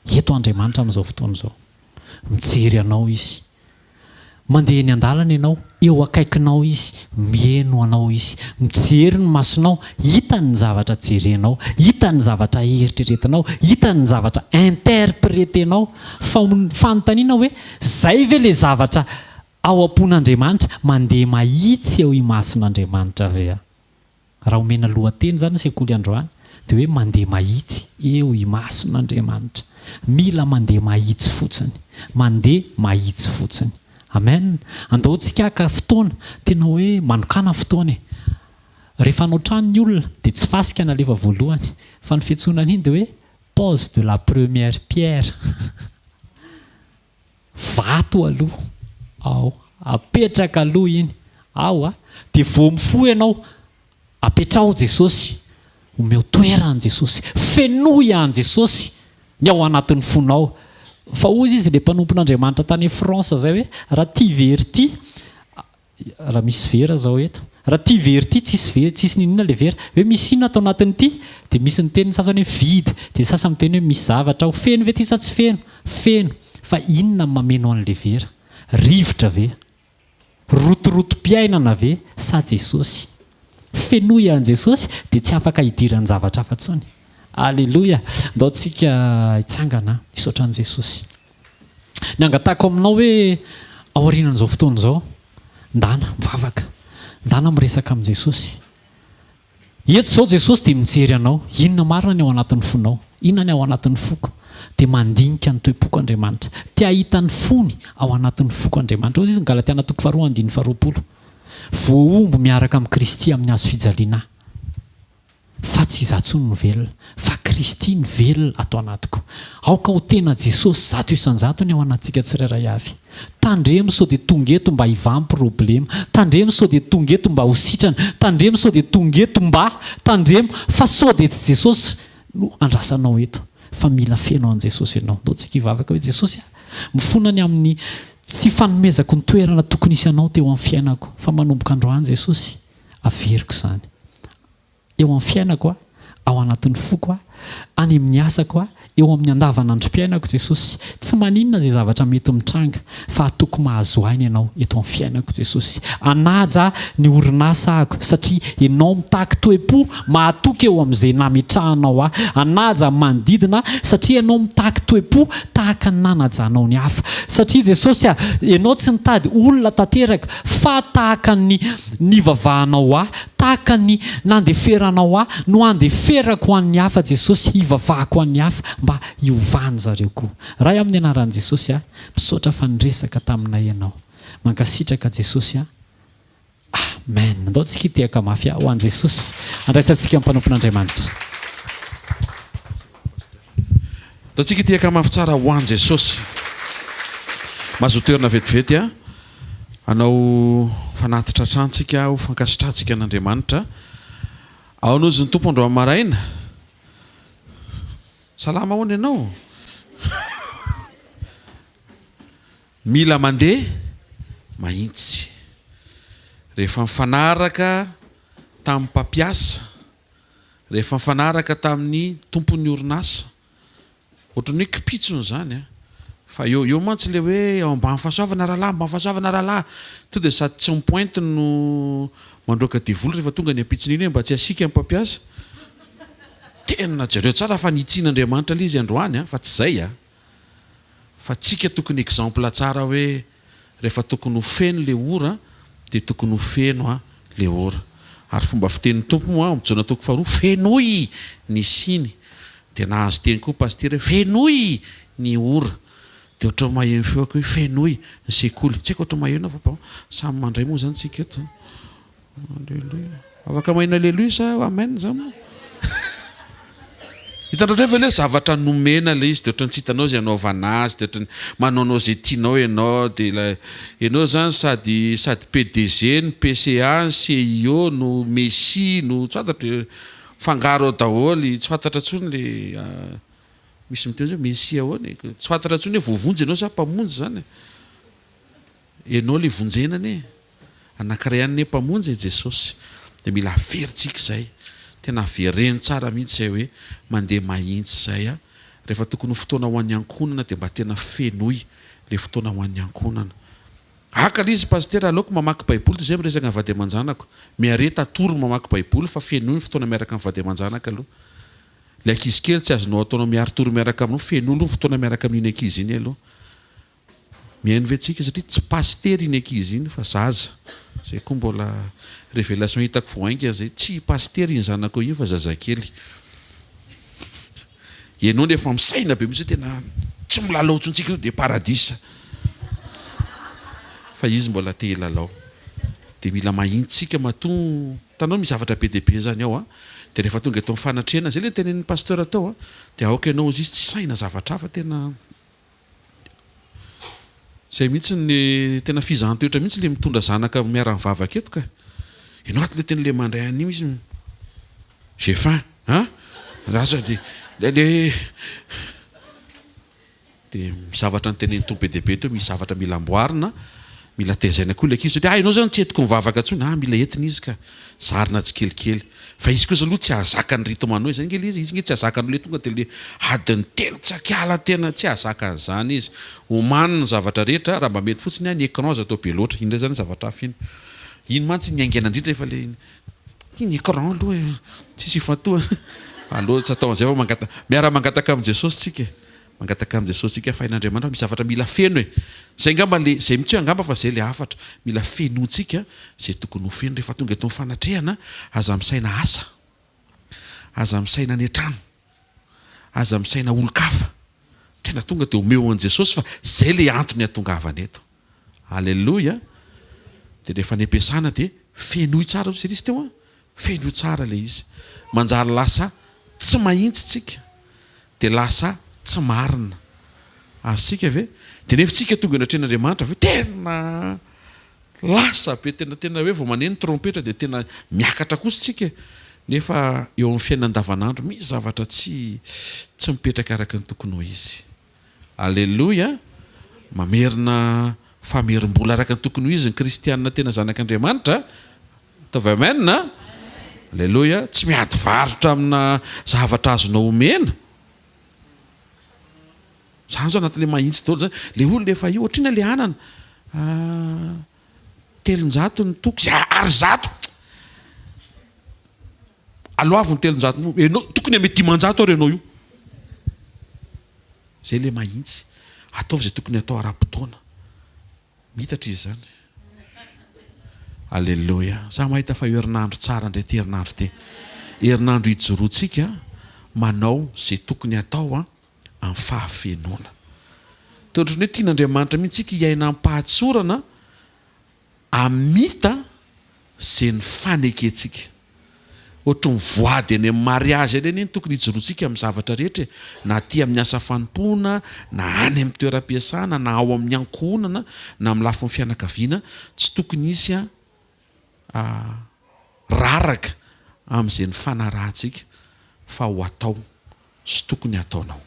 Eto Andriamanitra amin'izao fotoana izao. Mijery anao Izy. Mandeha eny an-dalana ianao, eo akaikinao Izy, miheno anao Izy. Mijery ny masonao, hitany ny zavatra jerenao, hitany ny zavatra eritreretinao, hitany ny zavatra interpretenao. Fa fanontaniana hoe, izay ve ilay zavatra Ao am-pon'Andriamanitra, mandeha mahitsy eo imason'Andriamanitra ve aho? Raha omena lohateny izany ny sekoly androany dia hoe mandeha mahitsy eo imason'Andriamanitra. Mila mandeha mahitsy fotsiny. Mandeha mahitsy fotsiny. Amen. Andao tsika haka fotoana, tena hoe manokàna fotoana e. Rehefa hanao trano ny olona dia tsy fasika nalefa voalohany fa ny fiantsoana an'iny dia hoe pose de la première pierre. Vato aloha ao, apetraka aloha iny ao a, dia vao mifoha ianao, apetraho Jesosy, omeo toerana an'i Jesosy, fenoy an'i Jesosy ny ao anatin'ny fonao. Fa hozy izy ilay mpanompon'Andriamanitra tany France izay hoe, raha tia very ity, Raha misy vera zao eto. Raha ty vera ty tsisy vera, tsisy n'inon'inona le vera. Hoe misy inona ato anatin'ity? Dia misy miteny ny sasany hoe vide. Dia ny sasany miteny hoe misy zavatra ao. Feno ve ty sa tsy feno? Feno. Fa inona no mameno an'le vera? Rivotra ve? Rotorotom-piainana ve sa Jesosy? Fenoy an'i Jesosy dia tsy afaka hidiran-javatra hafa intsony. Aleloia! Ndao tsika hitsangana hisaotra an'i Jesosy. Ny angatahako aminao hoe aorianan'izao fotoana izao, ndana mivavaka, ndana miresaka amin'i Jesosy. Eto izao Jesosy dia mijery anao, inona marina ny ao anatin'ny fonao, inona ny ao anatin'ny foko. Dia mandinika ny toe-poko Andriamanitra. Te hahita ny fony ao anatin'ny foko Andriamanitra. Hoy izy ny Galatiana toko faharoa andininy faharoapolo. Voahombo miaraka amin'i Kristy amin'ny hazo fijaliana aho. Fa tsy izaho intsony no velona, fa Kristy no velona ato anatiko. Aoka ho tena Jesosy 100% ny ao anatintsika tsirairay avy. Tandremo sao dia tonga eto mba hivaha ny problema. Tandremo sao dia tonga eto mba ho sitrana. Tandremo sao dia tonga eto mba. Tandremo fa sao dia tsy Jesosy no andrasanao eto. Fa mila feno an'i Jesosy ianao. Ndao tsika hivavaka hoe Jesosy a! Mifona ny amin'ny tsy fanomezako ny toerana tokony hisy anao teo amin'ny fiainako. Fa manomboka androany Jesosy, averiko izany. Eo amin'ny fiainako aho, ao anatin'ny foko aho, any amin'ny asako aho, eo amin'ny andavanandrom-piainako Jesosy. Tsy maninona izay zavatra mety mitranga fa atoko mahazo aina Ianao eto amin'ny fiainako Jesosy. Hanaja ny orinasa ahako satria Ianao mitaky toe-po mahatoky eo amin'izay nametrahanao ahy. Hanaja ny manodidina aho satria Ianao mitaky toe-po tahaka ny nanajanao ny hafa. Satria Jesosy a, Ianao tsy nitady olona tanteraka fa tahaka ny nivavahanao ahy, Tahaka ny nandeferanao ahy no andeferako ho an'ny hafa Jesosy hivavahako ho an'ny hafa mba hiovany zareo koa. Ray amin'ny anaran'i Jesosy ah misaotra fa niresaka taminay ianao. Mankasitraka Jesosy ah. Amen. Andao tsika hitehaka mafy ah ho an'i Jesosy. Andraisantsika ny mpanompon'Andriamanitra. Andao tsika hitehaka mafy tsara ho an'i Jesosy. Mazoa toerana vetivety ah. Hanao fanatitra hatrany tsika ho fankasitrahantsika an'Andriamanitra. Ao nozy ny Tompo androany maraina. Salama ahoana ianao? Mila mandeha mahintsy. Rehefa mifanaraka tamin'ny mpampiasa, rehefa mifanaraka tamin'ny tompon'ny orinasa. Ohatran'ny hoe kipitsony izany an! Fa eo eo mantsy ilay hoe ao ambany fahasoavana rahalahy, ambany fahasoavana rahalahy. Tonga dia sady tsy mi-pointe no mandroaka devoly rehefa tonga ny ampitson'iny hoe mba tsy hasiaka ny mpampiasa. Tena jereo tsara fa nitsian'Andriamanitra ilay izy androany an, fa tsy izay an! Fa tsika tokony exemple tsara hoe rehefa tokony ho feno le ora dia tokony ho feno a le ora. Ary fomba fitenin'ny Tompo moa ao amin'ny Jaona toko faharoa fenoy ny siny. Dia nahazo teny koa Pasitera hoe fenoy ny ora. Dia ohatran'ny maheno feo ako hoe fenoy ny sekoly. Tsy haiko ohatran'ny maheno aho fa bon samy mandray moa izany tsika eto. Aleloia. Afaka maheno aleloia sa amen zany moa? Hitanao indray ve ilay zavatra nomena ilay izy dia ohatran'ny tsy hitanao izay hanaovana azy dia ohatran'ny manaonao izay tianao ianao dia ilay ianao izany sady sady PDG no PCA no CIO no Messi no tsy fantatro e, mifangaro ao daholo tsy fantatra intsony ilay misy miteny hoe Messi ahoana e, tsy fantatra intsony hoe voavonjy ianao sa mpamonjy izany e. Ianao ilay vonjena anie. Anankiray ihany anie Mpamonjy e, Jesosy. Dia mila averintsika izay. Tena avereno tsara mihitsy izay hoe mandeha mahintsy izay a. Rehefa tokony ho fotoana ho an'ny ankohonana dia mba tena fenoy ilay fotoana ho an'ny ankohonana. Haka ilay izy Pasitera, aleoko mamaky baiboly toy izay miresaka ny vady aman-janako. Miareta atory mamaky baiboly fa fenoy ny fotoana miaraka amin'ny vady aman-janaka aloha. Ilay ankizy kely tsy azonao ataonao miari-tory miaraka aminao, fenoy aloha ny fotoana miaraka amin'iny ankizy iny aloha. Mihaino ve tsika satria tsy pasitera iny ankizy iny fa zaza, zay koa mbola revelation hitako vao haingana zay, tsy pasitera iny zanakao iny fa zazakely. Ianao nefa misaina be mihitsy hoe tena tsy milalao intsony tsika zao dia paradisa. Fa izy mbola te hilalao. Dia mila mahintsy tsika matoa, hitanao misy zavatra be dia be zany ao an. Dia rehefa tonga eto amin'ny fanatrehana, zay le notenenin'ny pasteur teo an, dia aoka ianao hozy izy tsy saina zavatra hafa tena. Zay mihitsy ny tena fizahan-toetra mihitsy le mitondra zanaka miara-mivavaka eto ka. Ianao ato le tena le mandray an'io izy j'ai faim hein lasa de le le de zavatra notenenin'ny Tompo be dia be teo misy zavatra mila amboarina Mila tezaina koa ilay ankizy satria ah ianao zany tsy entiko mivavaka intsony, ah mila entina izy ka, zarina tsikelikely. Fa izy kosa aloha tsy hahazaka ny rythme anao, izay ange ilay izy, izy ange tsy hahazaka an'ilay tonga dia ilay adiny telo tsy ankiala tena, tsy hahazaka an'izany izy. Omano ny zavatra rehetra, raha mba mety fotsiny ah ny écran aza atao be loatra, iny indray zany zavatra hafa iny. Iny mantsy ny haingana indrindra efa ilay, ity ny écran aloha e, tsisy ifantohana, aleo tsy atao an'izay fa mangataka, miara-mangataka amin'i Jesosy tsika e. Mangataka amin'i Jesosy tsika fa hain'Andriamanitra fa misy zavatra mila feno e! Zay angamba le, zay mihitsy hoe angamba fa zay le hafatra, mila fenointsika zay tokony ho feno rehefa tonga eto amin'ny fanatrehana, aza misaina asa, aza misaina any an-trano, aza misaina olon-kafa, tena tonga dia omeo an'i Jesosy fa zay le antony hatongavana eto. Aleloia! Dia rehefa any am-piasana dia fenoy tsara hoy izy teo an! Fenoy tsara ilay izy. Manjary lasa tsy mahintsy tsika dia lasa tsy marina. Azontsika ve? Dia nefa tsika tonga eo anatrehan'Andriamanitra avy eo tena lasa be tena tena hoe vao maneno trompetra dia tena miakatra kosa tsika e. Nefa eo amin'ny fiainana andavanandro misy zavatra tsy tsy mipetraka araka ny tokony ho izy. Aleloia! Mamerina famerim-bola araka ny tokony ho izy ny kristiana tena zanak'Andriamanitra. Ataovy amen a! Aleloia! Tsy miady varotra amina zavatra azonao omena. Zany zao anatin'le mahintsy daholo zany. Le olona efa io, ohatr'inona le anana? 300 ny toko, zay ary zato! Aloavy ny 300, enao tokony ame 500 ary enao io. Zay le mahintsy. Ataovy zay tokony atao ara-potoana. Mitatra izy zany. Aleloia. Za mahita fa herinandro tsara ndray ty herinandro ty. Herinandro hijoroantsika manao ze tokony atao amin'ny fahafenoana. Toa ohatran'ny hoe tian'Andriamanitra mihitsy tsika hiaina am-pahatsorana Hamita ze nifanekentsika. Ohatry ny voady any amin'ny mariazy any anie no tokony hijoroantsika amin'ny zavatra rehetra e! Na aty amin'ny asa fanompoana, na any amin'ny toeram-piasana, na ao amin'ny ankohonana, na amin'ny lafiny fianakaviana, tsy tokony hisy raraka amin'izay nifanarahantsika fa ho atao sy tokony hataonao.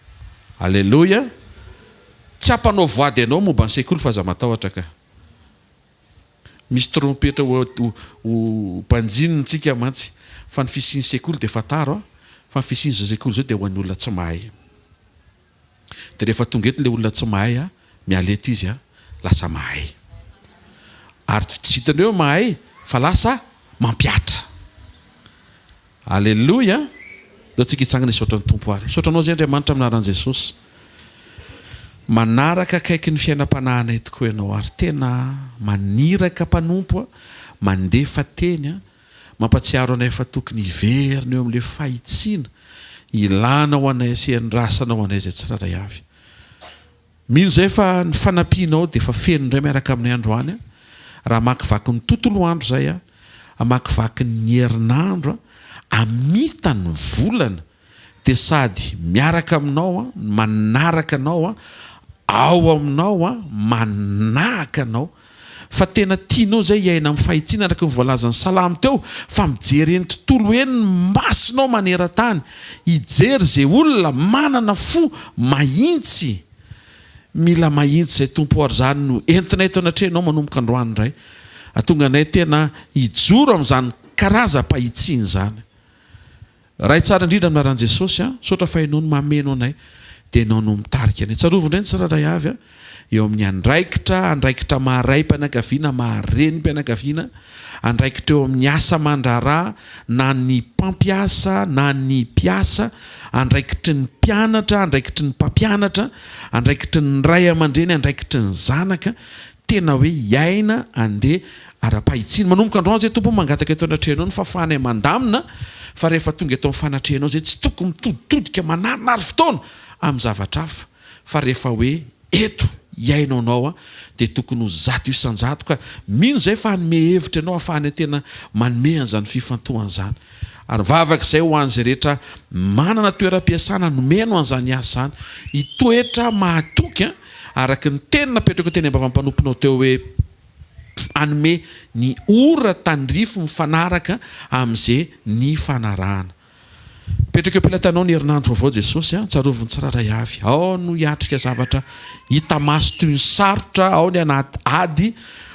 Aleloia! Tsy hampanao voady anao momba ny sekoly fa aza matahotra ka. Misy trompetra ho ho banjinina tsika mantsy fa ny fisian'ny sekoly dia fantaro a, fa ny fisian'izao sekoly izao dia ho an'ny olona tsy mahay. Dia rehefa tonga eto ilay olona tsy mahay a, miala eto izy a, lasa mahay. Ary tsy vitan'ny hoe mahay fa lasa mampihatra. Aleloia! Ndao tsika hitsangana hisaotra ny Tompo ary. Misaotra Anao izay Andriamanitra amin'ny anaran'i Jesosy. Manaraka akaiky ny fiainam-panahinay tokoa Ianao ary tena maniraka mpanompo, mandefa teny, mampatsiaro anay fa tokony hiverina eo amin'ilay fahitsiana ilanao anay sy iandrasanao anay izay tsirairay avy. Mino izay fa ny fanampianao dia efa feno indray miaraka aminay androany an! Raha hamakivaky ny tontolo andro izay an, hamakivaky ny herinandro an, hamita ny volana dia sady miaraka aminao an, manaraka anao an, ao aminao an, manahaka anao. Fa tena tianao izay hiaina amin'ny fahitsiana araka ny voalazan'ny salamo teo fa mijery eny tontolo eny ny masonao maneran-tany hijery izay olona manana fo mahintsy mila mahintsy izay Tompo ary izany no entinay eto anatrehanao manomboka androany indray atonga anay tena hijoro amin'izany karazam-pahitsiana izany Ray tsara indrindra amin'ny anaran'i Jesosy a, misaotra fa Ianao no mameno anay dia Ianao no mitarika anay. Tsarovy indray ny tsirairay avy a, eo amin'ny andraikitra, andraikitra maha raim-pianakaviana, maha renim-pianakaviana, andraikitra eo amin'ny asa aman-draharaha na ny mpampiasa na ny mpiasa, andraikitry ny mpianatra, andraikitry ny mpampianatra, andraikitry ny ray aman-dreny, andraikitry ny zanaka, Tena hoe hiaina andeha ara-pahitsiana. Manomboka androany izay Tompo o mangataka eto anatrehanao ny fahafahanay mandamina fa rehefa tonga eto amin'ny fanatrehanao izay tsy tokony mitoditodika manarinary fotoana amin'ny zavatra hafa fa rehefa hoe eto hiaino anao aho dia tokony ho 100% ka mino izay fa hanome hevitra ianao ahafahanay tena manome an'izany fifantohana izany ary vavaka izay ho an'izay rehetra manana toeram-piasana nomeno an'izany asa izany hitoetra mahatoky an Araka ny teny napetrako teny am-bavan'ny mpanomponao teo hoe, Hanome ny ora tandrify mifanaraka amin'izay nifanarahana. Mipetraka eo am-pelatanao ny herinandro vaovao Jesosy a, tsarovy ny tsirairay avy. Ao no hiatrika zavatra hita maso toy ny sarotra, ao ny anaty ady,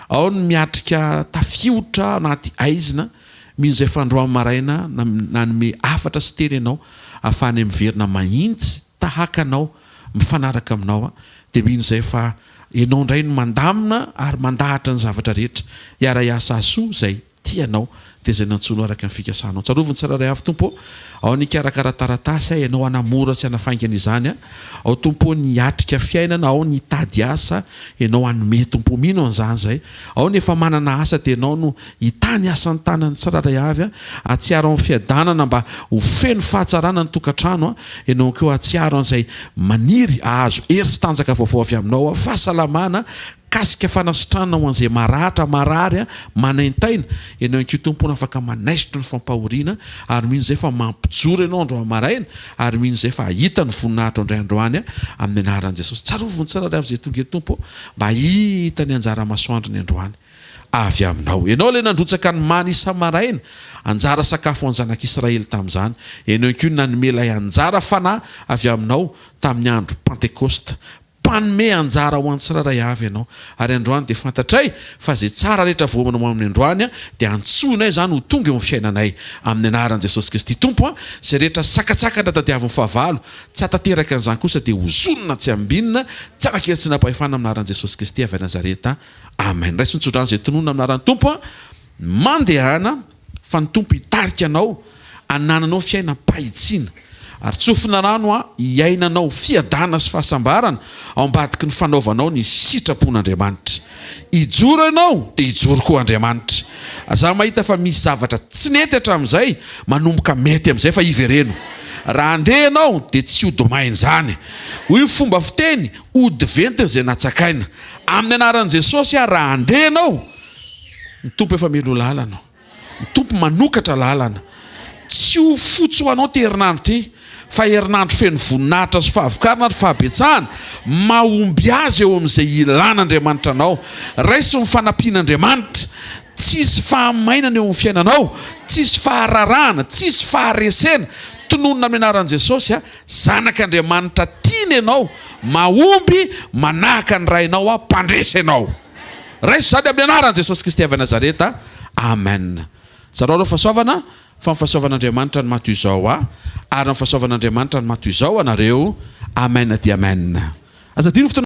ao ny miatrika tafiotra anaty haizina. Mino izay fa androany maraina nanome hafatra sy teny ianao ahafahanay miverina mahintsy tahaka anao mifanaraka aminao aho dia mino izay fa ianao indray no mandamina ary mandahatra ny zavatra rehetra hiara-hiasa hahasoa izay tianao dia izay nantsoinao araka ny fikasanao. Tsarovy ny tsirairay avy Tompo ô, ao ny hikarakara taratasy aho ianao hanamora sy hanafaingana izany aho, ao Tompo ô ny hiatrika fiainana, ao ny hitady asa ianao hanome Tompo ô, mino an'izany izay, ao ny efa manana asa dia ianao no Hitahy ny asan'ny tanan'ny tsirairay avy, hahatsiaro amin'ny fiadanana mba ho feno fahatsarana ny tokantrano, ianao koa hahatsiaro an'izay maniry hahazo hery sy tanjaka vaovao avy aminao, fahasalamana, kasika fanasitranana ho an'izay maratra, marary, manaintaina, ianao ihany koa Tompo no afaka manaisotra ny fampahoriana, ary mino izay fa mampijoro ianao androany maraina, ary mino izay fa hahita ny voninahitrao indray androany, amin'ny anaran'i Jesosy. Tsarovy ny tsirairay avy izay tonga eto Tompo, mba hahita ny anjara masoandrony androany. avy aminao. Ianao ilay nandrotsaka ny mana isa-maraina, anjara sakafo ho an'ny zanak'Israely tamin'izany. Ianao ihany koa no nanome ilay anjara fanahy avy aminao tamin'ny andro Pantekosta. Mpanome anjara ho an'ny tsirairay avy Ianao. Ary androany dia fantatray fa izay tsara rehetra voaomana ho amin'ny androany dia antsoinay izany ho tonga eo amin'ny fiainanay. Amin'ny anaran'i Jesosy Kristy Tompo, izay rehetra sakantsakana tadiavin'ny fahavalo, tsy hahatanteraka an'izany kosa dia hozonina tsy ambinina, tsy hanan-kery tsy hanam-pahefana amin'ny anaran'i Jesosy Kristy avy any Nazareta. Amen. Raiso ny tsodrano izay tononina amin'ny anaran'ny Tompo an. Mandehana fa ny Tompo hitarika anao hanananao fiainam-pahitsiana. Ary tsofina rano an hiainanao fiadana sy fahasambarana ao ambadiky ny fanaovanao ny sitrapon'Andriamanitra. Hijoro ianao dia hijoro koa Andriamanitra. Ary za mahita fa misy zavatra tsy nety hatramin'izay manomboka mety amin'izay fa ivereno. Raha handeha ianao dia tsy hody maina izany. Hoy ny fomba fiteny, hody ventiny izay natsakaina. Amin'ny anaran'i Jesosy aho raha handeha ianao, ny Tompo efa mialoha lalana, ny Tompo manokatra lalana. Tsy ho fotsy ho anao ity herinandro ity, fa herinandro feno voninahitra sy fahavokarana ary fahabetsahana, mahomby azy eo amin'izay ilan'Andriamanitra anao. Raiso ny fanampian'Andriamanitra. Tsy hisy fahamainana eo amin'ny fiainanao, tsy hisy fahararahana, tsy hisy faharesena. Tononina amin'ny anaran'i Jesosy aho. Zanak'Andriamanitra tiany ianao, mahomby manahaka ny Rainao aho, mpandresy ianao. Raiso izany amin'ny anaran'i Jesosy Kristy avy Nazareta. Amen. Zarao ireo fahasoavana. Fa ny fahasoavan'Andriamanitra no maha toy izao ahy, ary ny fahasoavan'Andriamanitra no maha toy izao anareo. Amen dia amen. Aza adino ny fotoana.